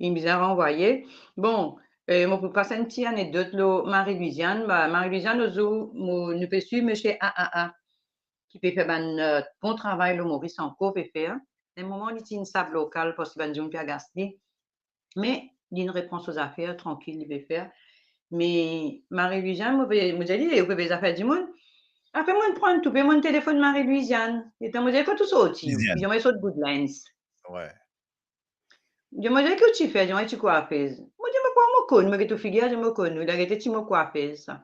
inn bizin ranvwaye. Bon, eh, mo pou pas enn ti anekdot lor Marie-Lydiane. Ba, Marie-Lydiane, lot zour, mo, nou pe swiv misie A A A, ki pe fer bann, eh, bon travay lor Moris ankor, pe fer. Enn moman, li ti inn sab lokal parski bann dimoun pe agas li. Me li inn repran so zafer, trankil, li pe fer. Me Marie-Lydiane, mo pe, mo dir li, ou pe be zafer dimoun. Apre mo pran toupe, mo telefonn Marie-Lydiane. Letan mo dir, kot ou sorti? Li dir mwa, mo sort Goodlands. Wi. Li dir mwa, ki ou ti fer? Li dir mwa, ti kwafez. Mo dir, mo krwar mo konn, mo get ou figir, li dir mo konn ou, li gete ti mo kwafez sa.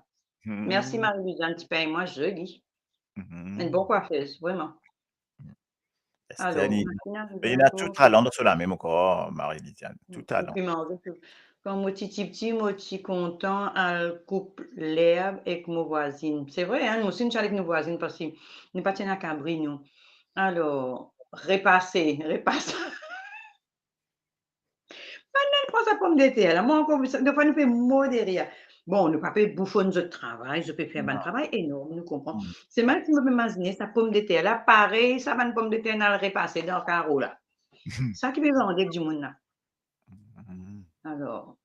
Mersi Marie-Lydiane, ti pegn mwa zoli. Enn bon kwafez, vreman. Alor, Esther, li, li ena tou talan dan so lame, mo krwar, Marie-Lydiane, tou talan. Kan mo ti, ti piti, mo ti kontan al koup lerb ek mo vwazinn. Se vre, hein, nou osi nou ti al ek nou vwazinn parski nou pa ti ena kabri, nou. Alor, repase, repase. Bann la pran sa pomdeter la, mwa ankor, defwa nou pe mor de rir. Bon, nou pa pe boufonn zot travay, zot pe fer bann travay enorm, nou konpran. Selman si mo pe imazine sa pomdeter la, parey sa bann pomdeter inn al repase dan karo la. Sa ki pe vande dimoun la. Alor,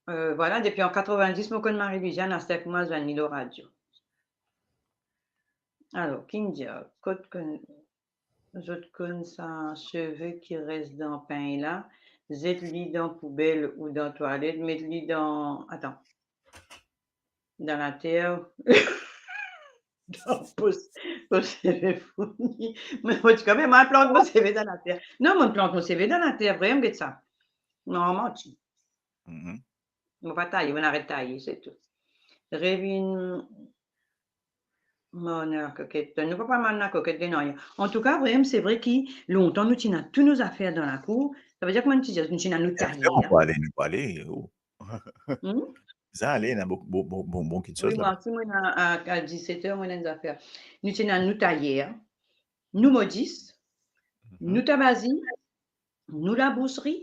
eh, vwala, depi an katrovin-dis, mo konn Marie-Lydiane, aster ki mo zwenn li lor radio. Alor, ki'nn dir, kot konn zot konn sa seve ki res dan pin la, zet li dan poubel ou dan twalet, met li dan, atan, dan later, dan pos, pos seve founi. Me mo ti krwar, me mo plant mo seve dan later. Non, mo plant mo seve dan later, vremem, get sa. Non, manti. Mo pa taye, mo aret taye, se tou. Revinn, mo ena koket, nou pa pran mo ena koket, de nanye. Antouka, vremem, se vre ki lontan nou ti ena tou nou zafer dan lakour. Savedir kouma nou ti dir, nou ti ena nou tayer. Nou pou ale, nou pou ale, oh. Hmm? Sa ale, ena bon, bon, bon, bon, bon kiksoz la. Wi, mwa osi, mwa, a, a diset er, mwa, ena enn zafer. Nou ti ena nou tayer, nou modis, nou tabazi, nou labousri,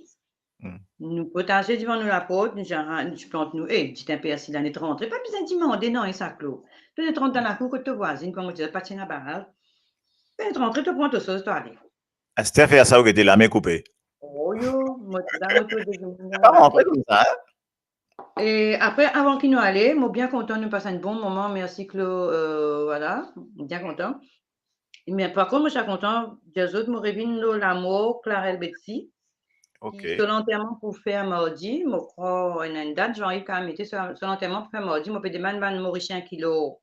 nou potaze divan nou laport, nou zarin, nou ti plant nou, e, ti enn persil, ane trant, pa bizin dimande, non, e sa, Klo. To net rant dan lakour kot to vwazinn, kouma ti dir, pa ti ena baraz. To net rantre, to pran to soz, to ale. Aster fer sa, ou gete lame koupe. Oh yo, mo ti dan mo tour de dimoun. Pa rantre koumsa, hein? E apre, avan ki nou ale, mo bien kontan nou pas enn bon moman. Mersi, Klo, euh, vwala, bien kontan. Me par kont, mo ti kontan dir zot, mo revinn lor lamor Clarel Betsy. Ok. So lanterman pou fer mardi, mo krwar ena enn dat, Jean-Yves kapav mete so, so lanterman pou fer mardi, mo pe demann bann Morisien ki lor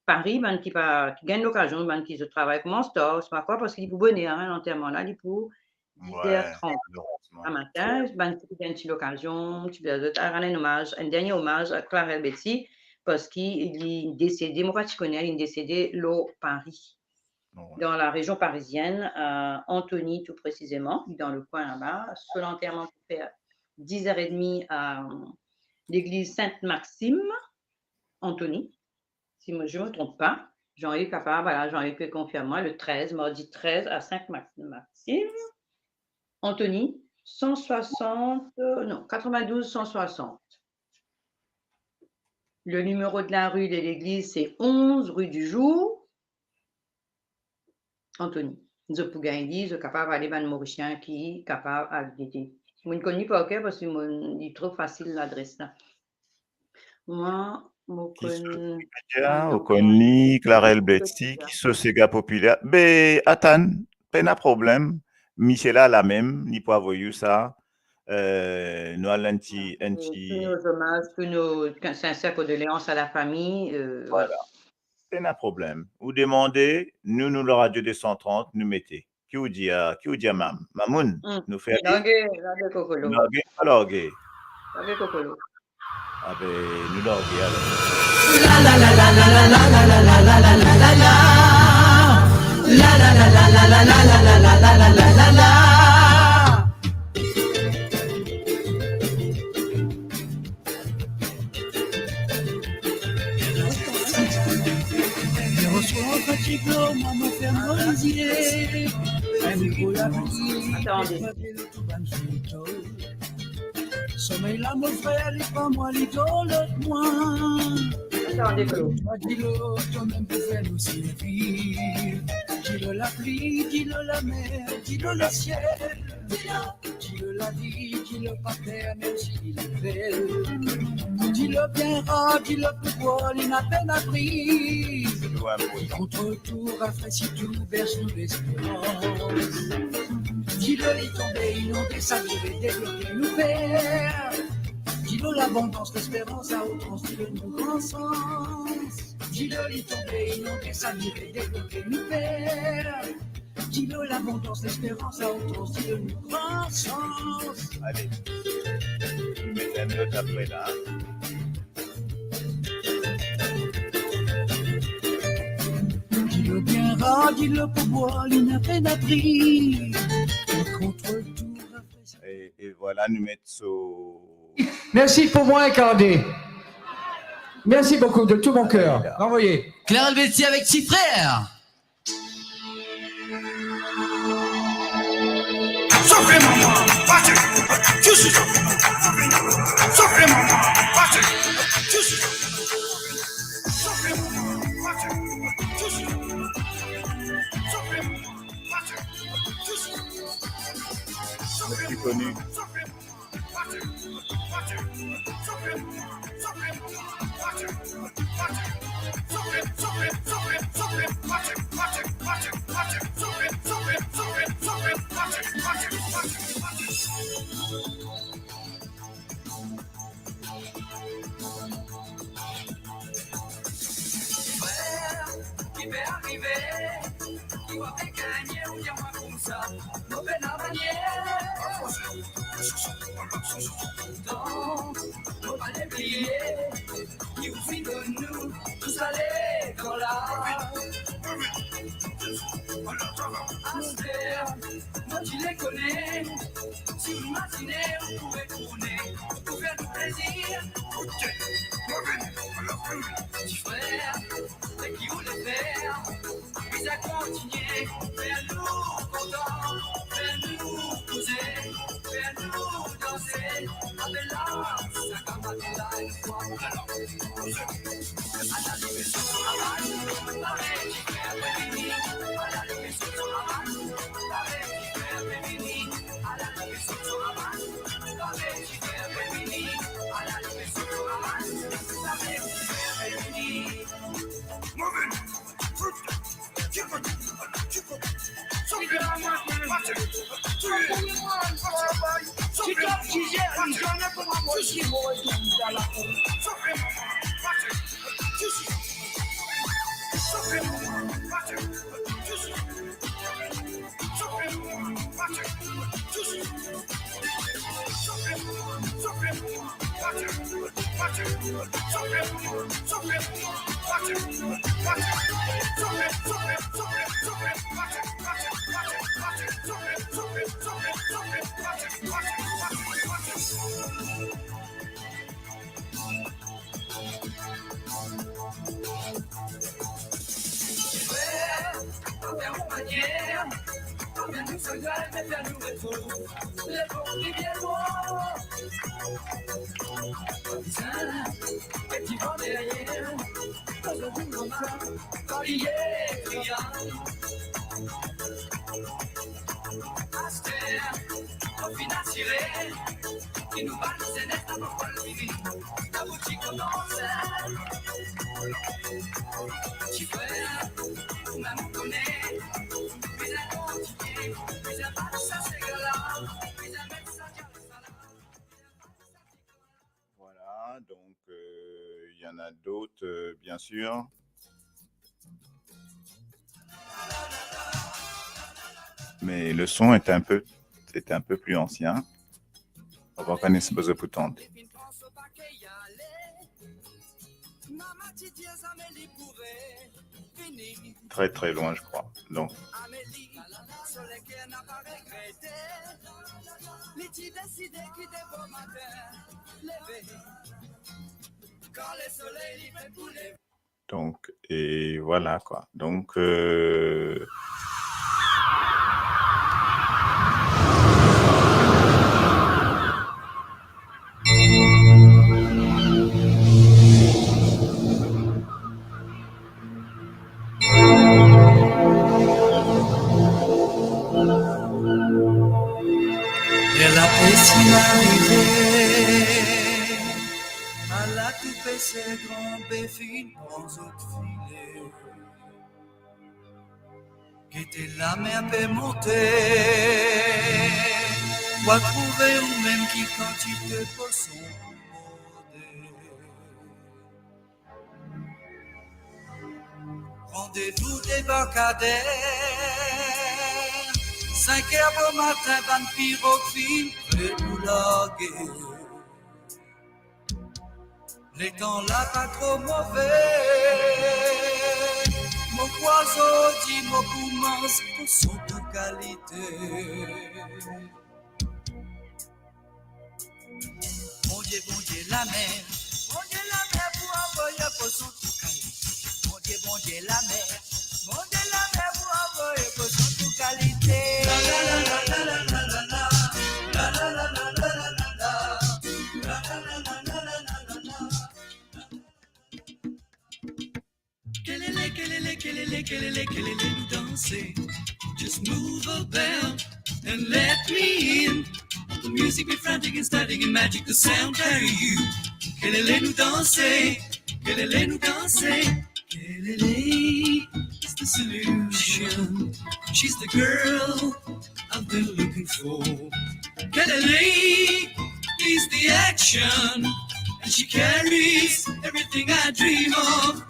Pari, bann ki pa, ki gagn lokazion, bann ki zot travay koumans tar, se pa kwa, parski li pou boner, hein, lanterman la, li pou diz er trant. Wi, malerezman. Lamatin, bann ki gagn ti lokazion, ti pe dir zot, al rann enn omaz, enn dernie omaz a Clarel Betsy, parski li desede, mo pa ti kone, li desede lor Pari. Wi. Dan la rezion parizienn, euh, Antony tou presizeman, dan le kwin laba. So lanterman pou fer diz er edmi a legliz Sint Maxime, Antony. Si mo, je me trompe pas, Jean-Yves kapav, vwala, Jean-Yves pe konfirm mwa, le trez, mardi trez a Sint Max-, Maxime, Antony, san swasant, euh, non, katrevin-douz san swasant. Le nimero de lari de legliz, se onz rue du Jour. Antony. Zot pou gagn li, zot kapav ale bann Morisien ki kapav al gete. Mo'nn konn li par ker parski mo'nn, li tro fasil ladres la. Mwa, mo konn, ou konn li, Clarel Betsy, ki so sega popiler. Be, atann, pena problem. Misie la, la mem, li pou avoy ou sa. Euh, nou al enn ti, enn ti... Tou nou omaz, tou nou sinser kondoleans a lafami, euh, vwala. Pena problem. Ou demande, nou, nou lor Radio de san trant, nou mete. Ki ou dir, ki ou dir, mam? Mamoun, nou fer li? Large, large kokolo. Large, pa large? Large kokolo. Abe, nou large alor. Attendez. Somey la, mo frer, li pran mwa, li dor lot mwa. Attendez, Klo. Twa, dilo, twa mem pou fer nou sirviv. Dilo lapli, dilo lamer, dilo lesiel. Dilo lavi, dilo pa per, mem si li level. Dilo bien rar, dilo poubwar, li ena pena pri. Li kontrol tou, rafresi tou, bers nou lesperans. Dilo li tonbe, inonde, samire, debloke nou per. Dilo labondans, lesperans, a outrans, dilo nou gran sans. Dilo li tonbe, inonde, samire, debloke nou per. Dilo labondans, lesperans, a outrans, dilo nou gran sans. Ale, nou met enn lot apre la. Dilo bien rar, dilo poubwar, li ena pena pri. Li kontrol tou. E, e vwala, nou met so... Merci pour moi, Kandé. Merci beaucoup, de tout mon cœur. Bravo. Clarel Betsy avec Ti Frer. Le plus connu. Ki pe arive, ki va pe gagne, ou bien mwa koumsa, mo pena manier. Pourtan, mo pa le bliye, ki ou finn donn nou tou sa letan la. Aster, mo ti le kone, si ou imazine, ou pou retourne, pou fer nou plezir. Ti frer, e ki ou le fer? Bizin kontigne, fer nou kontan, fer nou bouze, fer nou danse. Apel la, sa kamarad la, enn fwa, alor, bouze. Ala nou met sa sou rabat, parey ti frer pe vini. Ala nou met sa sou rabat, parey ti frer pe vini. Ala nou met sa sou rabat, parey ti frer pe vini. Ala nou met sa sou rabat, parey ti frer pe vini. Move it. Keep it. Keep it. Aster, nou finn asire ki nou bann zenes napa pwal fini. Laboutik koumans. Ti frer, ou mem ou kone, bizin kontigne, bizin bat sa sega la, bizin met sa diab la. Voilà, donc, euh, il y en a d'autres, euh, bien sûr. Mais le son est un peu, est un peu plus ancien. On va connaître ce besoin pour tendre. Très, très loin, je crois. Donc. Donc, et voilà, quoi. Donc, euh, Ler lapes finn arive, ala tou peser gran be finn pran zot file. Gete lamer pe monte, pou trouve ou mem ki kantite poson pou morde. Randevou debarkader, sink er bomatin, bann pirog finn pre pou large. Letan la pa tro move, mo krwar zot dir mo pou manz poson tou kalite. Bondie, Bondie lamer, Bondie lamer pou anvoy poson tou kalite. Bondie, Bondie lamer, Bondie lamer pou anvoy poson tou kalite. Kelele, kelele, kelele, kelele, kelele, nou danse. Just move a bell and let me in. The music be frantic and static and magic, the sound carry you. Kelele, nou danse. Kelele, nou danse. Kelele is the solution. She's the girl I've been looking for. Kelele is the action, and she carries everything I dream of.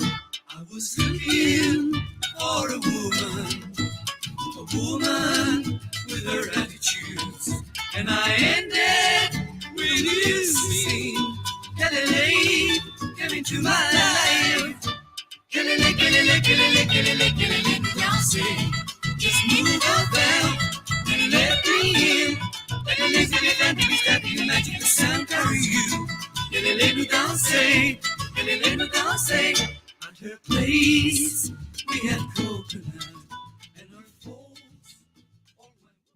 I was looking for a woman, a woman with her attitudes, and I ended with you, see. Kelele came into my life. Kelele, kelele, kelele, kelele, kelele, nou danse. Just move over and let me in. Kelele, kelele, kelele, magic, the sound carry you. Kelele, nou danse. They made me dance, say, at her place, we had coconut and her folks.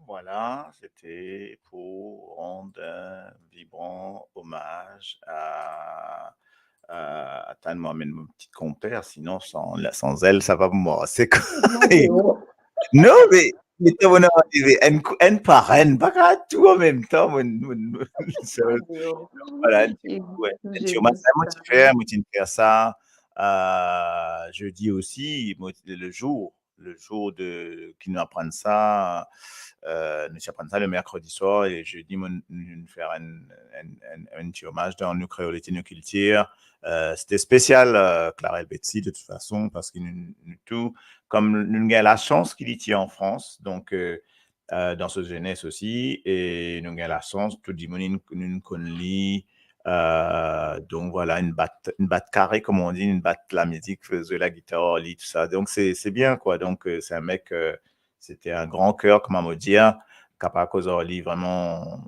Voilà, c'était pour rendre un vibrant hommage à, à, attends, moi, mais mon petit compère, sinon, sans, sans elle, ça va pas. C'est quoi? Non, mais, mais t'as mon arrivé, une, une parraine, pas grave, tout en même temps, mon, mon, mon, ça va. Voilà, un petit coup, ouais. Un petit hommage, ça, moi, tu fais, moi, tu fais ça, euh, jeudi aussi, moi, le jour, le jour de, ki nou aprann sa, euh, nou ti aprann sa le mercredi soir e jeudi, mo, nou, nou fer enn, enn, enn, enn ti omaz dan nou kreolite, nou kiltir. Euh, c'était spécial, euh, Clarel Betsy, de toute façon, parski nou, nou tou, kom nou gagn lasans ki li ti an Frans, donk, euh, euh, dan so zenes osi, e nou gagn lasans, tou dimoun inn, inn konn li, euh, donk voilà, inn bat, inn bat kare, comme on dit, inn bat lamizik, zwe lagitar, li, tou sa. Donk, c'est, c'est bien, quoi. Donk, euh, c'est un mec, euh, c'était un grand cœur, kouma mo dir, kapav koz ar li vreman,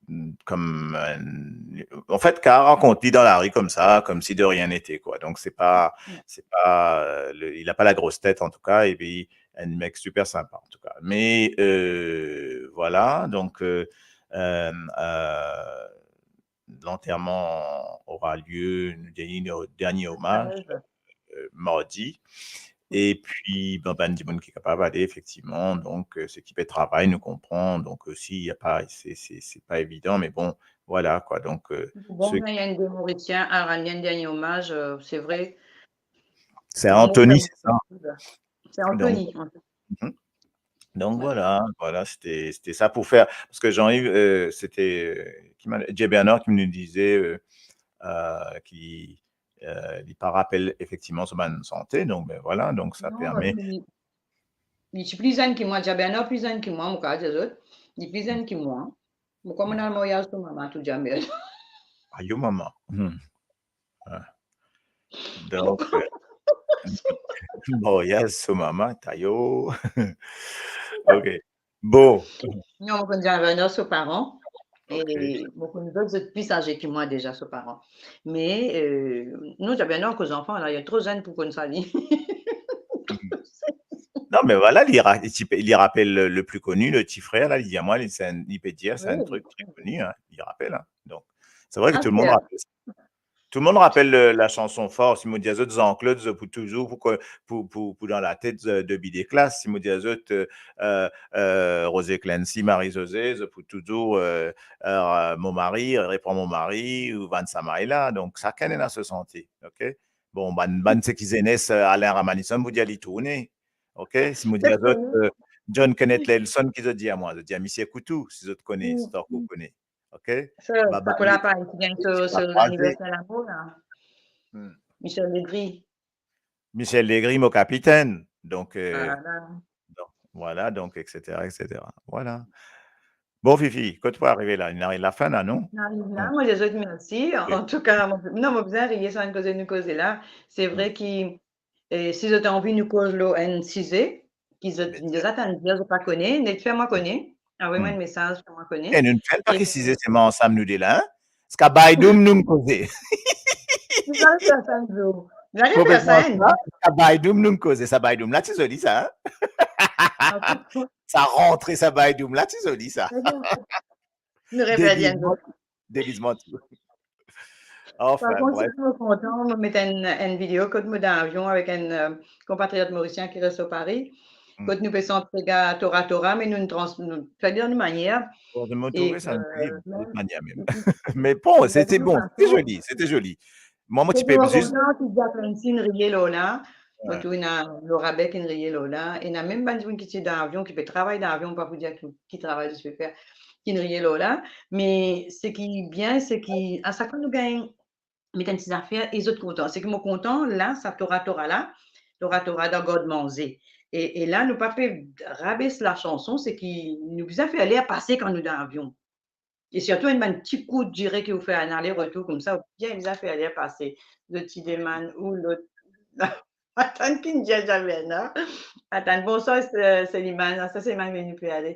mm, comme, euh, en fait, kapav rakont li dan lari koumsa, comme si de rien n'était, quoi. Donc, c'est pas, c'est pas, euh, le, il a pas la grosse tête, en tout cas, et puis, un mec super sympa, en tout cas. Mais, euh, voilà, donc, euh, euh, euh, l'enterrement aura lieu, nou dernier, dernier hommage, euh, mardi. E pi, bon, bann dimoun ki kapav ale, efektivman, donk, euh, seki pe travay, nou konpran, donk, euh, si y a pas, c'est, c'est, c'est pas évident, mais bon, voilà, quoi, donk, euh, bon, se- il y a un des Mauriciens, alors, il y a un dernier hommage, euh, c'est vrai. C'est Anthony, c'est ça? C'est Anthony, donc, en fait. Mhm. Donc voilà, voilà, c'était, c'était ça pour faire, parce que Jean-Yves, euh, c'était, euh, qui m'a, Jay Bernard qui nous disait, euh, euh, ki, euh, li pa rapel efektivman so bann sante, donk, ben, voilà, donk sa permet. Non, li, li ti pli zenn ki mwa, Jay Bernard pli zenn ki mwa, mo kapav dir zot, li pli zenn ki mwa. Mo krwar mo'nn al maryaz so mama tou, Jay Bernard. Ayo mama. Hmm. Ah. Donc, euh, bon, il y a ce maman, tayo. Ok. Bon. Non, mo konn Jay Bernard so paran. Ok. E mo konn zot, zot pli aze ki mwa deza, so paran. Me, euh, non, Jay Bernard, koz zanfan la, li tro zenn pou konn sa, li. Non, mais voilà, li ra-, li ti pe, li rapel le, le plus connu, le ti frer la, li dir mwa, li, c'est un, li pe dir, c'est un truc très connu, hein, li rapel, hein. Donc, c'est vrai que tout le monde rappelle ça. Tout le monde rappelle le, la chanson fort. Si mo dir zot Jean-Claude, zot pou touzour, pou ke, pou, pou, pou dan latet de, de Bideklas. Si mo dir zot, euh, euh, euh, Rose Clancy, Marie-José, zot pou touzour, euh, euh, Mon mari, repran mon mari, ou bann samay la. Donk, sakenn ena so sante, ok? Bon, bann, bann seki zenes, euh, Alain Ramanisonn, pou dir li tourne, ok? Si mo dir zot, euh, John Kenneth Lelson, ki zot dir mwa? Zot dir Misie Koutou, si zot kone, si zot ankor kone. Ok? Sa, Baba, sa pou lapay ki gagn so, so laniverser lamour la. Hmm. Michel Legris. Michel Legris, mo kapitenn. Donk, euh, voilà. Donk, voilà, donk, et cetera, et cetera. Voilà. Bon, Fifi, kot pou arive la? Nou ariv lafin la, non? Nou ariv la, mo dir zot mersi. Ok. Antouka, mo, non, mo bizin riye sa enn koze nou koze la. Se vre ki E si zot anvi nou koz lor enn size ki zot, zot atann dir zot pa kone, net fer mwa kone, avoy mwa enn mesaz, fer mwa kone. E nou fer pa ki size selman ansam nou de la, hein? Sa baidoum nou koze. Nou al fer sa enn zour. Nou al fer sa enn zour. Sa baidoum nou koze, sa baidoum la ti zoli sa, hein? Sa rantre sa baidoum la ti zoli sa. Nou refer li enn zour. Degizman, degizman tou. Anfin, bref. Par kont, seki mo kontan, mo met enn, enn video kot mo dan avion avek enn, euh, konpatriot morisien ki res lor Paris. Hmm. Kot nou pe sant sega Tora Tora, me nou trans-, nou fer li dan nou manier. Bon, mo trouve sa enn, euh, manier mem. Me bon, sete bon, sete zoli, sete zoli. Mwa, mo ti pe zis kontan ki Jacqueline inn riye lor la. Mo trouv ena Laura Beck inn riye lor la. Ena mem bann dimoun ki ti dan avion, ki pe travay dan avion, pa pou dir ki, ki travay zis pe fer, ki inn riye lor la. Me seki bien, seki a sak fwa nou gagn met enn ti zafer e zot kontan. Seki mo kontan la, sa Tora Tora la, Tora Tora dan gard manze. E, e la, nou pa pe rabes lasanson, seki nou bizin fer ler pase kan nou dan avion. E sirtou enn bann ti kout dire ki ou fer enn ale retour koumsa, ou bien bizin fer ler pase. Zot ti demann ou lot. Atann ki nou dir zot, non? Atann, bonswar, Se-, Seliman, sa Seliman vini pou ale.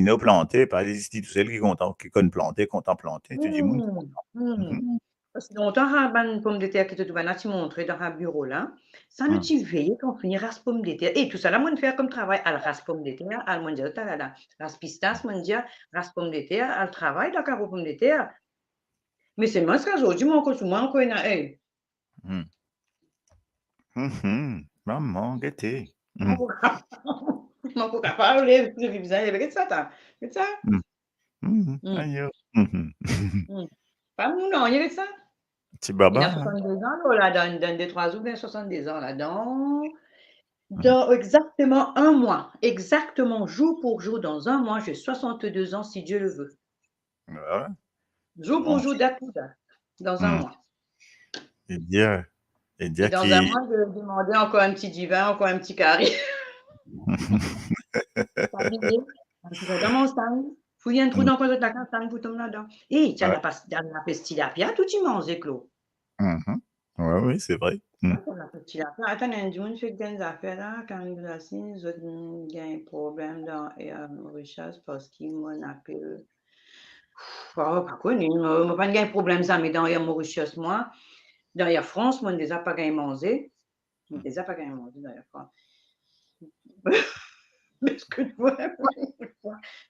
Domino plante, pa li, li tousel ki kontan, ki konn plante, kontan plante, tou dimoun. Hmm, hmm. Mhm. Parski lontan, sa bann pomdeter ki to trouv la ti montre dan sa biro la, sa nou ti veye kan fini ras pomdeter. E tousala, mo'nn fer kom travay, al ras pomdeter, al, mo'nn dir, talala, ras pistas, mo'nn dir, ras pomdeter, al travay dan karo pomdeter. Me selman ziska zordi, mo ankor, sou mwa ankor ena, ey. Hmm. Mhm. Mama, gete. Hmm. Mo ankor kapav lev, lev bizin, get sa, ta. Get sa. Hmm. Mhm. Hmm. Ayo. Mhm. Hmm. Pa moun, non, get sa. Ti baba. Ena swasannde zan, la, dan, dan de, trwa zour, ena swasannde zan, la, dan, dan exactement un mois, exactement jour pour jour, dans un mois, j'ai soixante-deux ans, si Dieu le veut. Ouais. Jour pour jour, date pour date, dans un mois. E dir, e Et dir dans ki un mois, je vais demander encore un petit divin, encore un petit carré. Pas oublier, un petit dans mon sang. Fouye enn trou dan kor zot, lakan sang pou tom ladan. E, ti ena pas, ti ena lapes tilapia, tou ti manze, Klo. Mhm. Ouais, oui, c'est vrai. Hmm. Ti ena lapes tilapia. Atann, enn dimoun fek gagn zafer la, kan li asin, zot, mm, gagn problem dan, e, euh, Mauritius, parski mo'nn apel, oh, pa kone, mo, mo pa'nn gagn problem zame dan Air Mauritius, mwa. Dan Air France, mo'nn deza pa gagn manze. Mo'nn deza pa gagn manze dan Air France. Eski,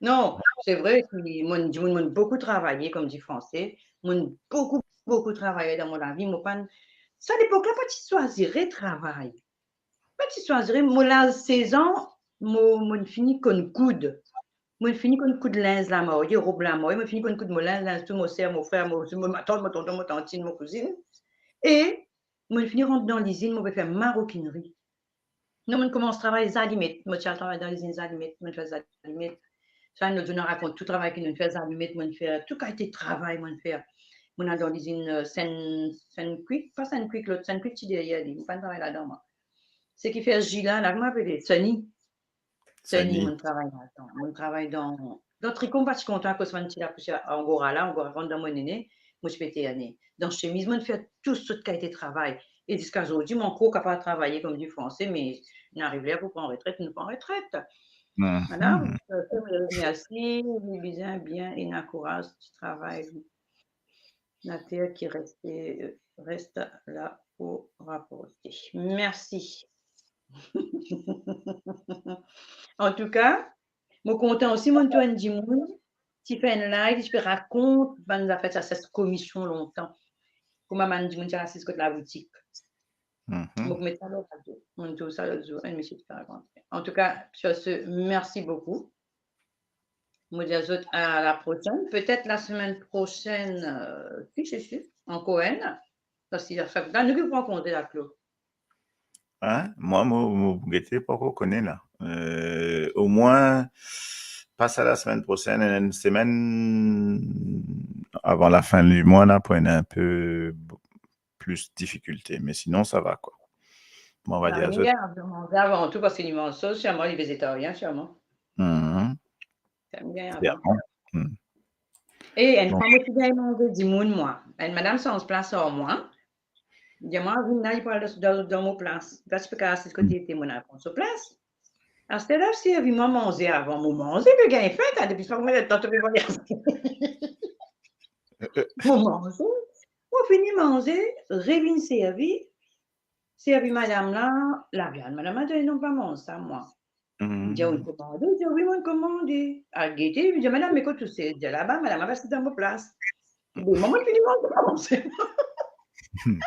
non, se vre ki mo'nn, dimoun, mo'nn boukou travaye, kom dir franse. Mo'nn boukou, boukou travaye dan mo lavi. Mo pa'nn, sa lepok la, pa ti swazir travay. Pa ti swazir, mo laz sez an, mo, mo'nn fini konn koud. Mo fini konn koud linz lamarye, rob lamarye, mo fini konn koud mo linz, linz tou mo ser, mo frer, mo, mo matant, mo tonton, mo tantinn, mo kouzinn. E mo fini rant dan lizinn, mo pe fer marokinri. Non, mo koumans travay zalimet. Mo ti al travay dan lizinn zalimet, mo fer zalimet. Sa, nou, nou rakont tou travay ki nou fer, zalimet, mo fer tou kalite travay, mo fer. Mo al dan lizinn, euh, Saint, Saint Quick, pa Saint Quick, lot Saint Quick ti deryer li, mo pa travay ladan, mwa. Seki fer zi la, la, kouma apele? Sunny. Sunny, Sunny. Mo travay ladan. Mo travay dan, dan triko, mo pa ti kontan akoz bann ti lapousier angora la, angora rant dan mo nene, mo ti pe eterne. Dan semiz, mo fer tou sort kalite travay. E ziska zordi, mo ankor kapav travay, kouma dir franse, me nou ariv ler pou pran retret, nou pran retret. Mhm. Voilà, euh, mersi, li bizin bien, ena kouraz, ti travay. Later ki reste, reste la pou raporte. Mersi. Antouka, mo kontan osi, mo trouv enn dimoun ti fer enn live, ti pe rakont bann zafer sa, sa komision lontan. Kouma bann dimoun ti asiz kot laboutik. Mhm. Mo pou met sa lor radio. Mo trouv sa lot zour, enn misie ti pe rakont. Antouka, sur ce, mersi boukou. Mo dir zot à la prochaine. Peut-être la semaine prochaine, euh, si, si, si, ankor enn. Parski sa, sa, nou ki pran konze la, Claude. Hein? Mwa, mo, mo gete, pa ankor kone la. Euh, omwin, pa sa la semaine prochaine, enn semenn avan lafin di mwa la, pou ena enn pe plis difikilte. Me sinon, sa va, kwa. Mwa, on va dir, manze avan tou, parski li manz soz, sirman li vezetarien, sirman. Mhm. Sa bien avan. Sirman. Hmm. E enn fwa, mo ti gagn manze dimoun, mwa. Enn madam sanz plas ar mwa. Dir mwa, vinn la, li pou al dan, dan, dan mo plas. Plas pe kase kote ete, mo al pran so plas. Aster la, servi mwa manze avan, mo manze, pe gagn fin, ta, depi sa, mo letan to pe vwayaz. Mo manze, mo fini manze, revinn servi, servi madam la, laviann. Madam la dir, non, pa manz sa, mwa. Mhm. Li dir, ou komande? Li dir, wi, mo komande. Al gete, li dir, madam, me kot ou sez? Li dir, laba, madam, al asiz dan mo plas. Bon, mwa, mo fini manze, manze. Hmm.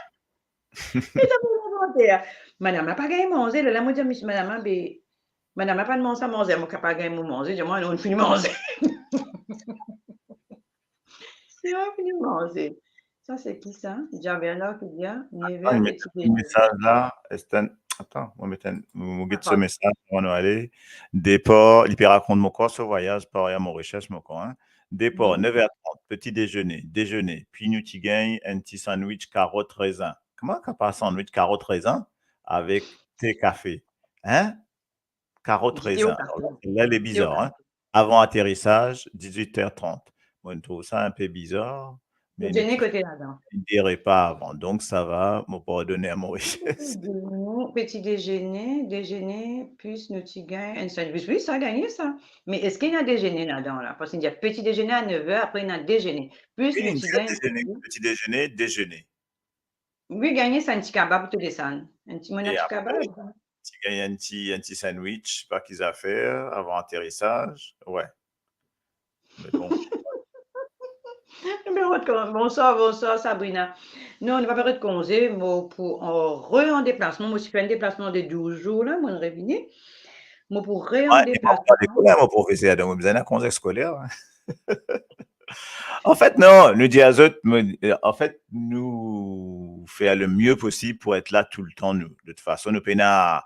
E sa, mo manze. Madam la pa gagn manze, lerla mo dir, misie, madam la, be, madam la pa manz sa manze, mo kapav gagn mo manze, dir mwa, non, fini manze. Se mwa fini manze. Sa, se ki sa? Javier la ki dir, neve, atann, met peti dejene. Mesaz la, Esther, atann, mo met enn, mo get so mesaz, mo ale. Depar, li pe rakont mo kor so vwayaz, par ayer mo resers mo kor, hein. Depar, mhm, nev er trant, peti dejene, dejene, pi nou ti gagn enn ti sandwich karot rezin. Kouma kapav sandwich karot rezin avek te kafe? Hein? Karot rezin. Te o kafe. La, li bizar, hein? Avan aterisaz, dizwit er trant. Mo trouv sa enn pe bizar, me nou dejene kote ladan? Dezerba avan, donk sa va, mo pardone a Moris. Peti dejene, peti dejene, dejene, plis nou ti gagn enn sandwich. Wi, sa gagne sa. Me eski ena dejene ladan la? Parski nou dir peti dejene a nev er, apre ena dejene. Plis nou ti gagn dejene, peti dejene, dejene. Wi, gagne sa, enn ti kabab pou to desann. Enn ti, mo ena ti kabab. Ti gagn enn ti, enn ti sandwich, pa ki zafer, avan aterisaz. Wi. Me bon. Me bon, bonswar, bonswar, Sabrina. Non, nou pa pe rod konze, mo pou an, re an deplasman. Mo ti fer enn deplasman de douz zour la, mo revini. Mo pou re an deplasman. Mo profeser, donk mo bizin konze skoler, hein. Anfet, non, nou dir a zot, mo, anfet, nou fer le mie posib pou et la toultan, nou. De tout fason, nou pena,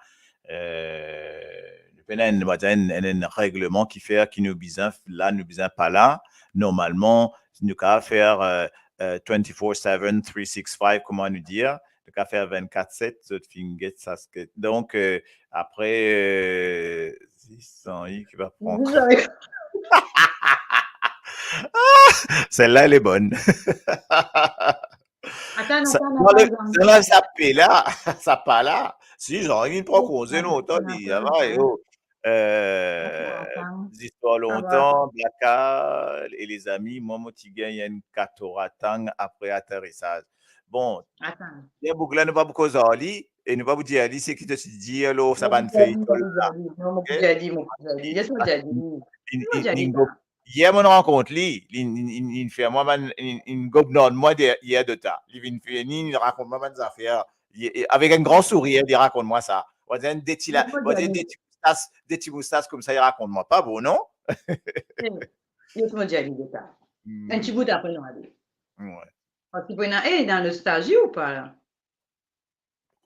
euh, nou pena enn, nou va dir enn, enn, enn regleman ki fer ki nou bizin la, nou bizin pa la. Normalman, nou kapav fer, euh, euh, twenty-four seven, three six five, kouma nou dir. Nou kapav fer vennkat set, zot finn get sa, donk, euh, apre, euh, zis Jean-Yves ki va pran. Jean-Yves. Ah, sel-la, elle est bonne. Atann, sa, atann, non, atann, le, atann. Sa la, sa pe la, sa pa la. Si Jean-Yves pran konze lontan, li, atann, atann. Euh, zistwar lontan, blaka, e lezami, mwa, mo ti gagn enn katora tang apre aterisaz. Bon, atann. Boug la, nou pa pou koz ar li, e nou pa pou dir li seki to ti dir lor sa bann feyton la. Non, mo pou dir li, mo pou dir li. Yes, mo dir li. Mo dir li. Yer mo rakont li, li, li, li, li fer mwa bann, li, li gob nard mwa de, yer de ta. Li vinn vini, li rakont mwa bann zafer. Li, e, avek enn gran sourir, li rakont mwa sa. Ou dir de ti la, ou dir de ti moustas, de ti moustas koumsa, li rakont mwa. Pa bon, non? Yes, mo dir li de sa. Hmm. Enn ti bout apre nou ale. Wi. Parski pou ena, eh, dan nostalzi ou pa la?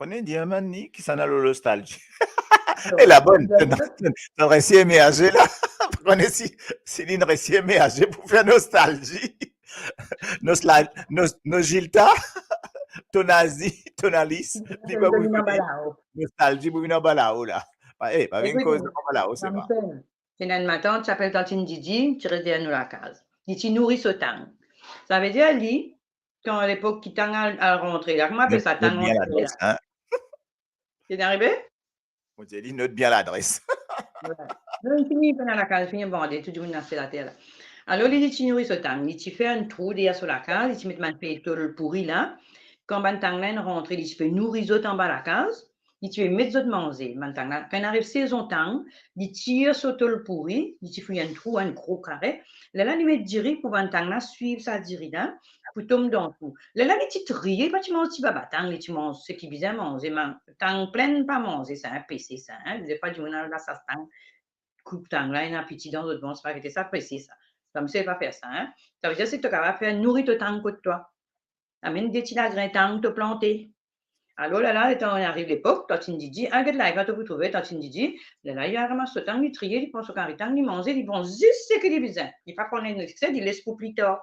Kone dir mami, kisannla lor nostalzi. E la bonn, dan, dan, dan resi emerze la. Kone si, si li resi emerze pou fer nostalzi. Nostal-, nos-, nostalzi, tonazi, tonalis, li pa pou vini. Nostalzi pou vinn anba lao la. Pa, eh, pa vinn koz anba lao, se pa. Ena enn matant, ti apel Tantin Didi, ti res deryer nou lakaz. Li ti nouri so tang. Savedir li, kan lepok ki tang al, al rantre la, kouma apel sa, tang rantre la? Hein? Ki arive? Mo dir li, not bien ladres. Wi. Non, li fini, pena lakaz, fini bande, tou dimoun lase later la. Alor, li, li ti nouri so tang, li ti fer enn trou deryer so lakaz, li ti met bann fey tol pouri la. Kan bann tang la inn rantre, li ti pe nouri zot anba lakaz, li ti pe met zot manze, bann tang la. Kan inn ariv sezon tang, li tir so tol pouri, li ti fer enn trou, enn gro kare. Lerla li met diri pou bann tang la swiv sa diri la, pou tom dan trou. Lerla li ti triye, li pa ti manz ti baba tang, li ti manz seki bizin manze, me tang plin pa manze sa, hein, pese sa, hein. Defwa dimoun al las tang, koup tang la, ena piti dan zot vant, pa gete sa, pese sa. Sa, misie pa fer sa, hein. Savedir si to kapav fer, nouri to tang kot twa. Amenn de ti lagrin tang to plante. Alor, lerla, letan ariv lepok, Tantin Didi, al get live la, to pou trouve Tantin Didi, lerla, li al ramas so tang, li triye, li pran so kari tang, li manze, li pran zis seki li bizin. Li pa pran enn ekse, li les pou pli tar.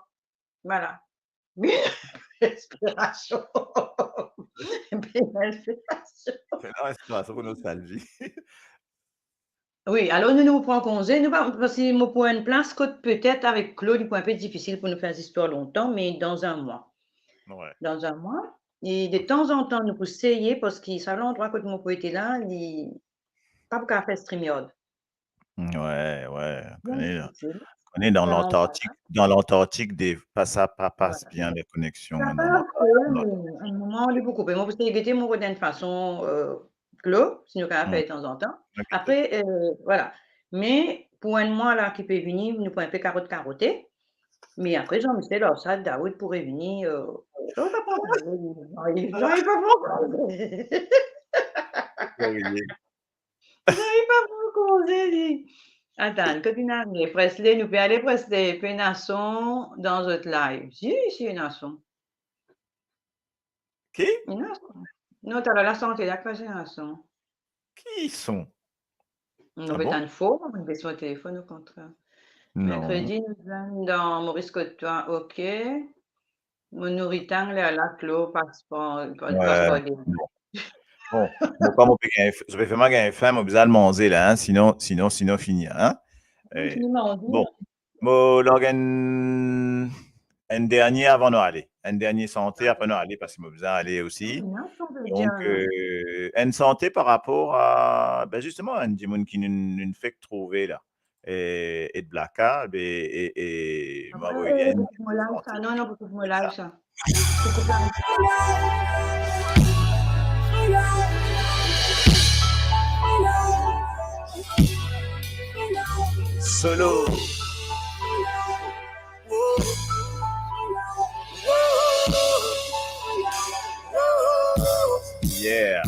Vwala. Bel inspirasion. Bel inspirasion. Bel inspirasion pou nostalzi. Wi, alor nou, nou pran konze, nou pa, parski mo pou enn plas kot petet avek Klo, li pou enpe difisil pou nou fer zistwar lontan, me dan enn mwa. Wi. Dan enn mwa. E de tanzantan, nou pou seye, parski sa landrwa kot mo pou ete la, li pa pou kapav fer StreamYard. Wi, wi, kone, kone dan Lantarktik, dan Lantarktik, de, pa, sa pa pas bien, lakoneksion. Sa pa pas, wi, enn moman, li pou koupe. Mo pou seye gete, mo rod enn fason, euh, Klo, si nou kapav fer tanzantan. Ok. Apre, euh, vwala. Me pou enn mwa la ki pe vini, nou pou enpe karot karote. Me apre, Jean-Michel, ar sa, Daoud pou revini, euh, Jean, li pa pran konze, li. Jean, li pa pran konze. Jean, li pa pran konze, li. Atann, kot inn arive? Presley, nou pe ale Presley, pena son dan zot live. Si, si, ena son. Ki? Non, non, talè lasante, li pa ena son. Ki son? Non, ah bon? Petet for, mo bes mo telefonn, okontrer. Non. Merkredi, nou zwenn dan Moris Kot Twa, ok. Mo nouri tang, lerla Klo pas par, pas, ouais, pas par de. Bon. Bon, mo krwar mo pe gagn, zot pe fer mwa gagn fim, mo bizin al manze la, hein, sinon, sinon, sinon fini, hein. Eh, fini manze. Bon. Mo larg enn, enn dernie avan nou ale. Enn dernie sante, apre nou ale, parski mo bizin ale osi. Ah, non, sa ve dir, donk, euh, enn sante par rapor a, ben, zisteman, enn dimoun ki nou, nou fek trouve la. E, e Blacka, be, e, e, apre, mo avoy li enn mo live sa. Non, non, pou koup mo live sa. Pou koup live. Solo. Yeah.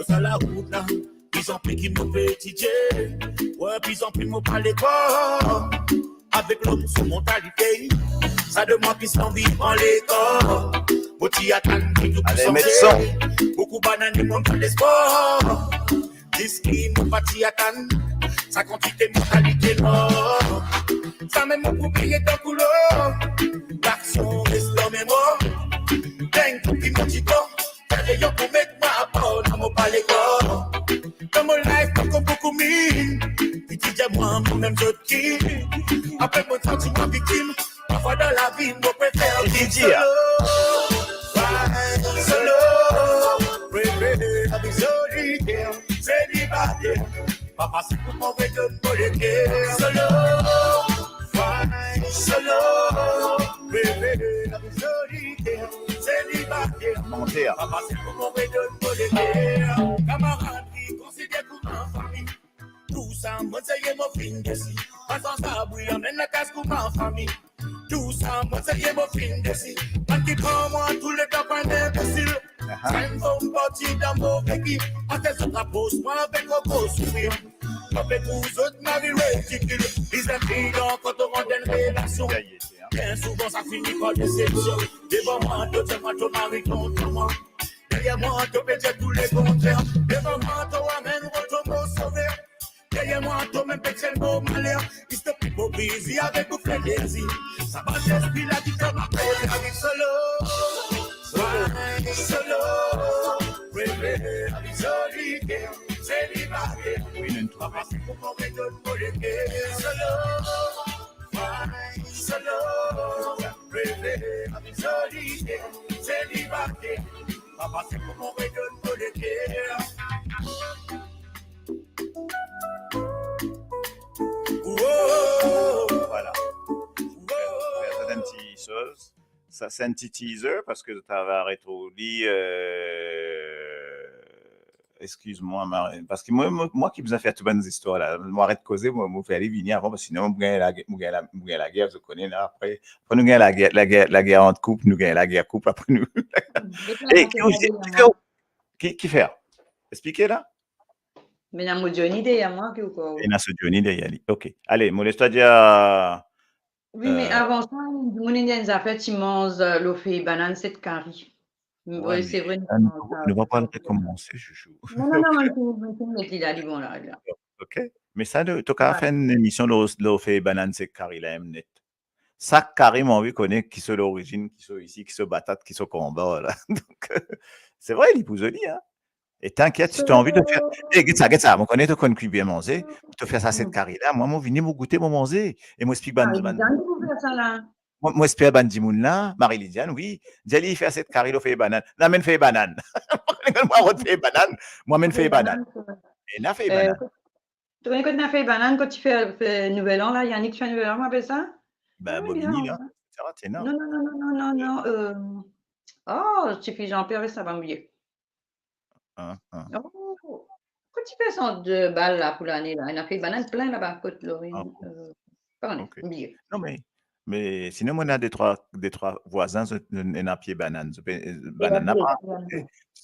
Sa larout la, plizanpli ki mo pe etidie, wi, plizanpli mo pa lekor. Avek lom so mantalite, sa de mwa plis anvi pran lekor. Mo ti atann ki tou pou sanze. Boukou bann dimoun pa lespwar. Diski mo pa ti atann, sa kantite mantalite nwa. Samem mo pou bliye dan kouloir. Laksion res dan memwar. Deng ki mo ti pran, gade yo pou met mwa apar, non mo pa lekor. Dan mo life, poko boukou minn. Piti dir mwa, mo mem zot ki. Apre mo santi mwa viktim. Parfwa dan lavi, mo prefer viv solo. Why solo? Prefer viv soliter, selibate. Pa fasil pou trouve dimoun mo leker. Solo. Why solo? Prefer viv soliter, selibate. Monter. Pa fasil pou trouve dimoun mo leker. Kamarad ki konsider kouma fami. Tou sa mo seye mo finn desi. Pa san sa bwi amenn lakaz kouma fami. Tou sa mo seye mo finn desi. Bann ki pran mwa touletan pou enn inbesil. Aha. Sa inn fom parti dan mo veki. Aster zot apros mwa avek gro gro sourir. Mo pe trouv zot mari ridikil. Li zame dan kan to rant dan relasion. Bien souvan sa fini par desepsion. Devan mwa to dir mwa to mari kont mwa. Deryer mwa to pe dir tou le kontrer. Devan mwa to amenn mo to mo sover. Deryer mwa to mem pe dir mo maler. Zis to ipokrezi avek ou frenezi. Sa bann lespri la ki fer mwa pe lavi solo. Why solo? Prefere lavi soliter, selibate. Wi, nou trouve. Papa, se pou mo redonn mo leker. Solo. Why solo? Prefere lavi soliter, selibate. Papa, se pou mo redonn mo leker. Voilà. Sa, se enn ti soz. Sa, se enn ti teaser, parski to ava retrouv li, euh, excuse-moi, Marie, parski mwa, mwa, mwa ki bizin fer tou bann zistwar la. Mo aret koze, mo, mo fer li vini avan, parski sinon, mo gagn lager, mo gagn la, mo gagn lager, zot kone la, apre, apre nou gagn lager, lager, lager ant koup, nou gagn lager koup, apre nou. E, ki, ki, ki fer? Explike la. Me ena mo Johnny deryer mwa ki ou krwar. Ena so Johnny deryer li. Ok. Ale, mo les twa dir. Wi, me, euh, avan sa, dimoun ena enn zafer ti manz, euh, lor fey banann set kari. Wi, se vre, nou, nou va pa rekomanse, chouchou. Non, non, non, mo finn, mo finn met li la, li bon la, la. Ok. Me sa, to kav fer enn emision lor, lor fey banann set kari la, mem net. Sak kari, mo anvi kone ki so lorizinn, ki so isi, ki so batat, ki so kanbar la. Donk, euh, se vre, li pou zoli, hein. E tinkiet, si to anvi to fer, eh, get sa, get sa, mo kone to konn kwi bien manze, to fer sa set kari la, mwa, mo vini, mo goute, mo manze, e mo explik bann, bann, mo, mo espere bann dimoun la, Marie-Lydiane, wi, dir li fer set kari lor fey banann. Amenn fey banann. Mo rod fey banann, mo amenn fey banann. Ena fey banann. To kone kot ena fey banann, kot ti fer, fer Nouvel An la, Yannick ti fer Nouvel An, mo apel sa? Ben, Bobigny la, et cetera, ti ena. Non, non, non, euh, oh, tifi Jean-Pierre, sa, mo bliye. Hein, hein. Oh, kot ti fer sa de bal la pou lane la? Ena fey banann plin laba kot Lorraine, euh, pa kone, mo bliye. Non, me, me sinon, mo ena de trwa, de trwa vwazin, zot ena pie banann. Zot pe, euh, banann la,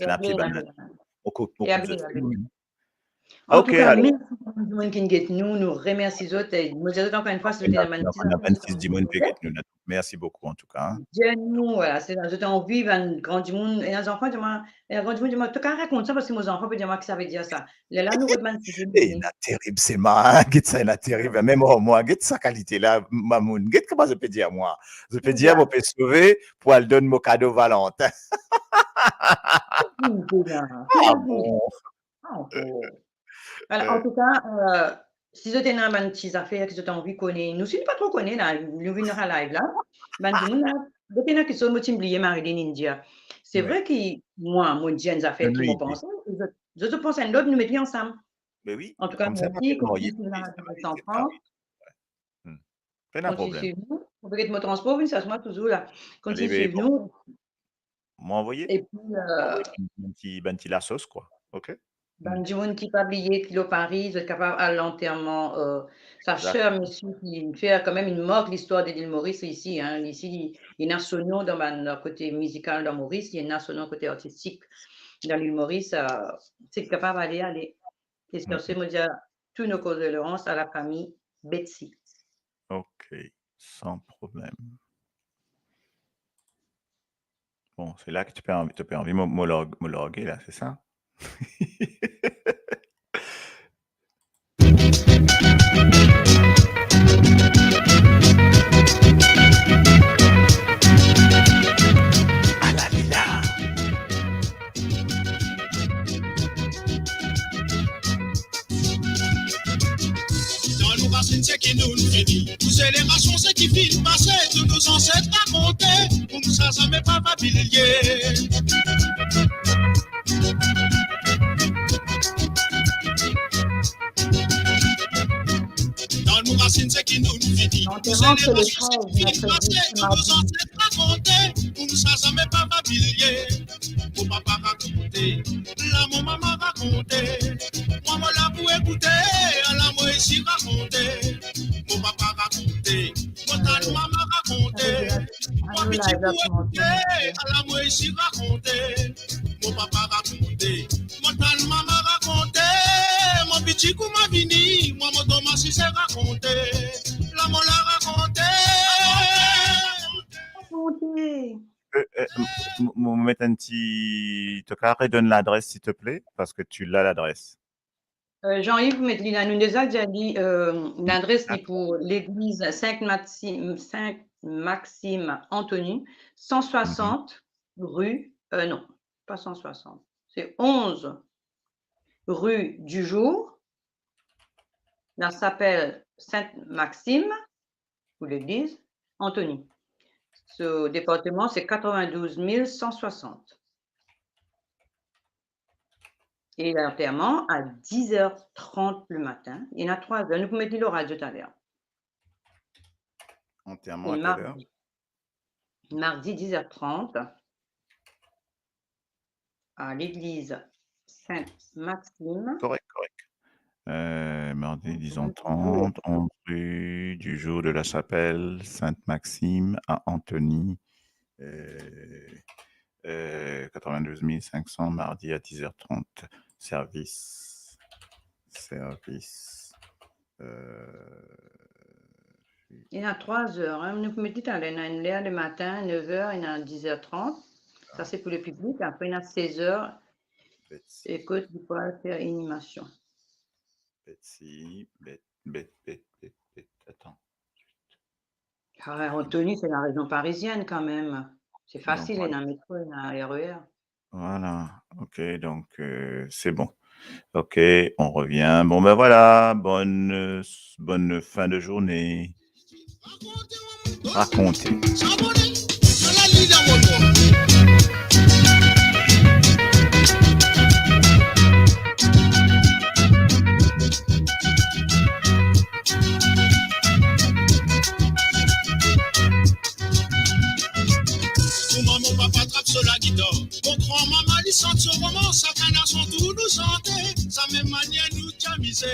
ena pie banann. Mo koup, mo koup zot. Antouka, mersi bann dimoun ki get nou, nou remersi zot, e mo dir zot ankor enn fwa, si zot ena bann ti zanfan, bann ti dimoun pe get nou la. Mersi boukou, antouka, hein. Dir nou, vwala, se sa, zot anvi bann gran dimoun, ena zanfan, dir mwa, ena gran dimoun dir mwa, to kav rakont sa, parski mo zanfan pe dir mwa ki sa ve dir sa. Lerla nou rod bann ti dimoun. Ena terib, se ma, get sa, ena terib. Mem, oh, mwa, get sa kalite la, mamoun, get kouma zot pe dir mwa. Zot pe dir, mo pe sove pou al donn mo kado Valentin. Ah bon? Ah, bon. Vwala, euh, antouka, euh, si zot ena bann ti zafer ki zot anvi kone, nou, si nou pa tro kone la, nou vinn ar live la, bann dimoun la, zot ena kiksoz, mo ti bliye, Marilyn inn dir. Se vre ki mwa, mo dir enn zafer ki mo panse, zot, zot, zot panse enn lot, nou met li ansam. Be wi, antouka, mersi, kontign swiv nou, Sanfran. Hmm. Pena problem. Kontign swiv nou. Mo pe get mo transpor, vinn sers mwa touzour la. Kontign swiv nou. Mo anvoye. Epi, euh, anvoye bann ti, bann ti lasos, kwa. Ok? Bann dimoun ki pa bliye ki lor Paris, zot kapav al lanterman, euh, sa ser misie ki fer kanmem, inn mark listwar de Lil Moris isi, hein. Isi, li, li ena so nom dan bann kote mizikal dan Moris, li ena so nom kote artistik dan Lil Moris, euh, si li kapav ale, ale. E sirtou, mo dir tou nos condoléances à la famille Betsy. Ok, san problem. Bon, se la ki to pe anvi, to pe anvi mo, mo larg-, mo large la, se sa? Ala li la. Dan nou rasinn seki nou fini, pou zenerasion seki finn pase, tou nou zanset rakonte, pou nou sa zame pa bliye. Dan nou rasinn seki nou fini, pou zenerasion seki finn pase, tou nou zanset rakonte, pou nou sa zame pa bliye. Mo papa rakonte, la mo mama rakonte, mwa mo la pou ekoute, ala mo isi rakonte. Mo papa rakonte, mo tann mama rakonte, mo piti pou ekoute, ala mo isi rakonte. Mo papa rakonte, mo tann mama rakonte, mo piti Ti kouma vini, mwa mo koumans rakonte, la mo la rakonte. Euh, euh, m- m- mo met un petit... Tu peux redonner l'adresse, s'il te plaît, parce que tu l'as, l'adresse. Euh, Jean-Yves, met li la, nou deza dir li, euh, l'adresse li pour l'église Sainte Maxime, Sainte Maxime Antony, cent soixante rue, euh, non, pas cent soixante, c'est onze rue du Jour, la chapelle Sainte Maxime, ou l'église Antony. Ce département, c'est quatre-vingt-douze mille cent soixante. Et l'enterrement à dix heures trente le matin. Il y en a trois heures. Nou pou met li lor radio talèr. Enterrement à quelle heure? Mardi, dix heures trente, à l'église Sainte-Maxime. Correct, correct. Euh, mardi, dix heures trente, onze rue du Jour de la Chapelle Sainte-Maxime à Antony. Euh, euh, quatre-vingt-douze mille cinq cents, mardi à dix heures trente. Service. Service. Euh, Il y en a trois heures, hein. Nou pou met li talèr, il y en a une heure le matin, neuf heures, il y en a dix heures trente. Ça, c'est pour le public. Après, il y en a seize heures. Betsy, Écoute, il faut faire animation. Betsy, Bet, Bet, Bet, Bet, Bet. Attends. Ah, Antony, c'est la région parisienne quand même. C'est facile, Donc, il y en a métro, il y en a R E R. Voilà. Ok, donc euh, c'est bon. Ok, on revient. Bon, ben voilà. Bonne, euh, bonne fin de journée. Racontez. Kouma mo papa trap so lagitar, mo gran mama li sant so romans, sakenn a son tour nou sante, sa mem manier nou ti amize.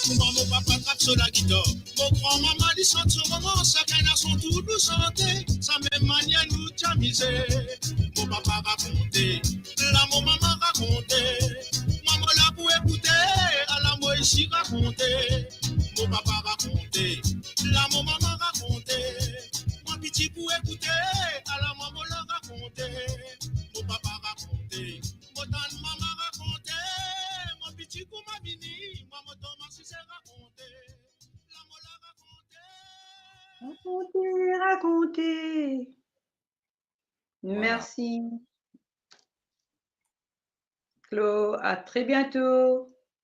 Kouma mo papa trap so lagitar, mo gran mama li sant so romans, sakenn a son tour nou sante, sa mem manier nou ti amize. Mo papa rakonte, la mo mama rakonte, mwa mo la pou ekoute, ala mo isi rakonte. Mo papa rakonte, la mo mama rakonte, mwa piti pou ekoute, ala mwa mo la rakonte. Mo papa rakonte, mo tann mama rakonte, mo piti kouma vini, mwa mo koumans rakonte, la mo la rakonte. Racontez, racontez. Voilà. Merci. Claude, à très bientôt.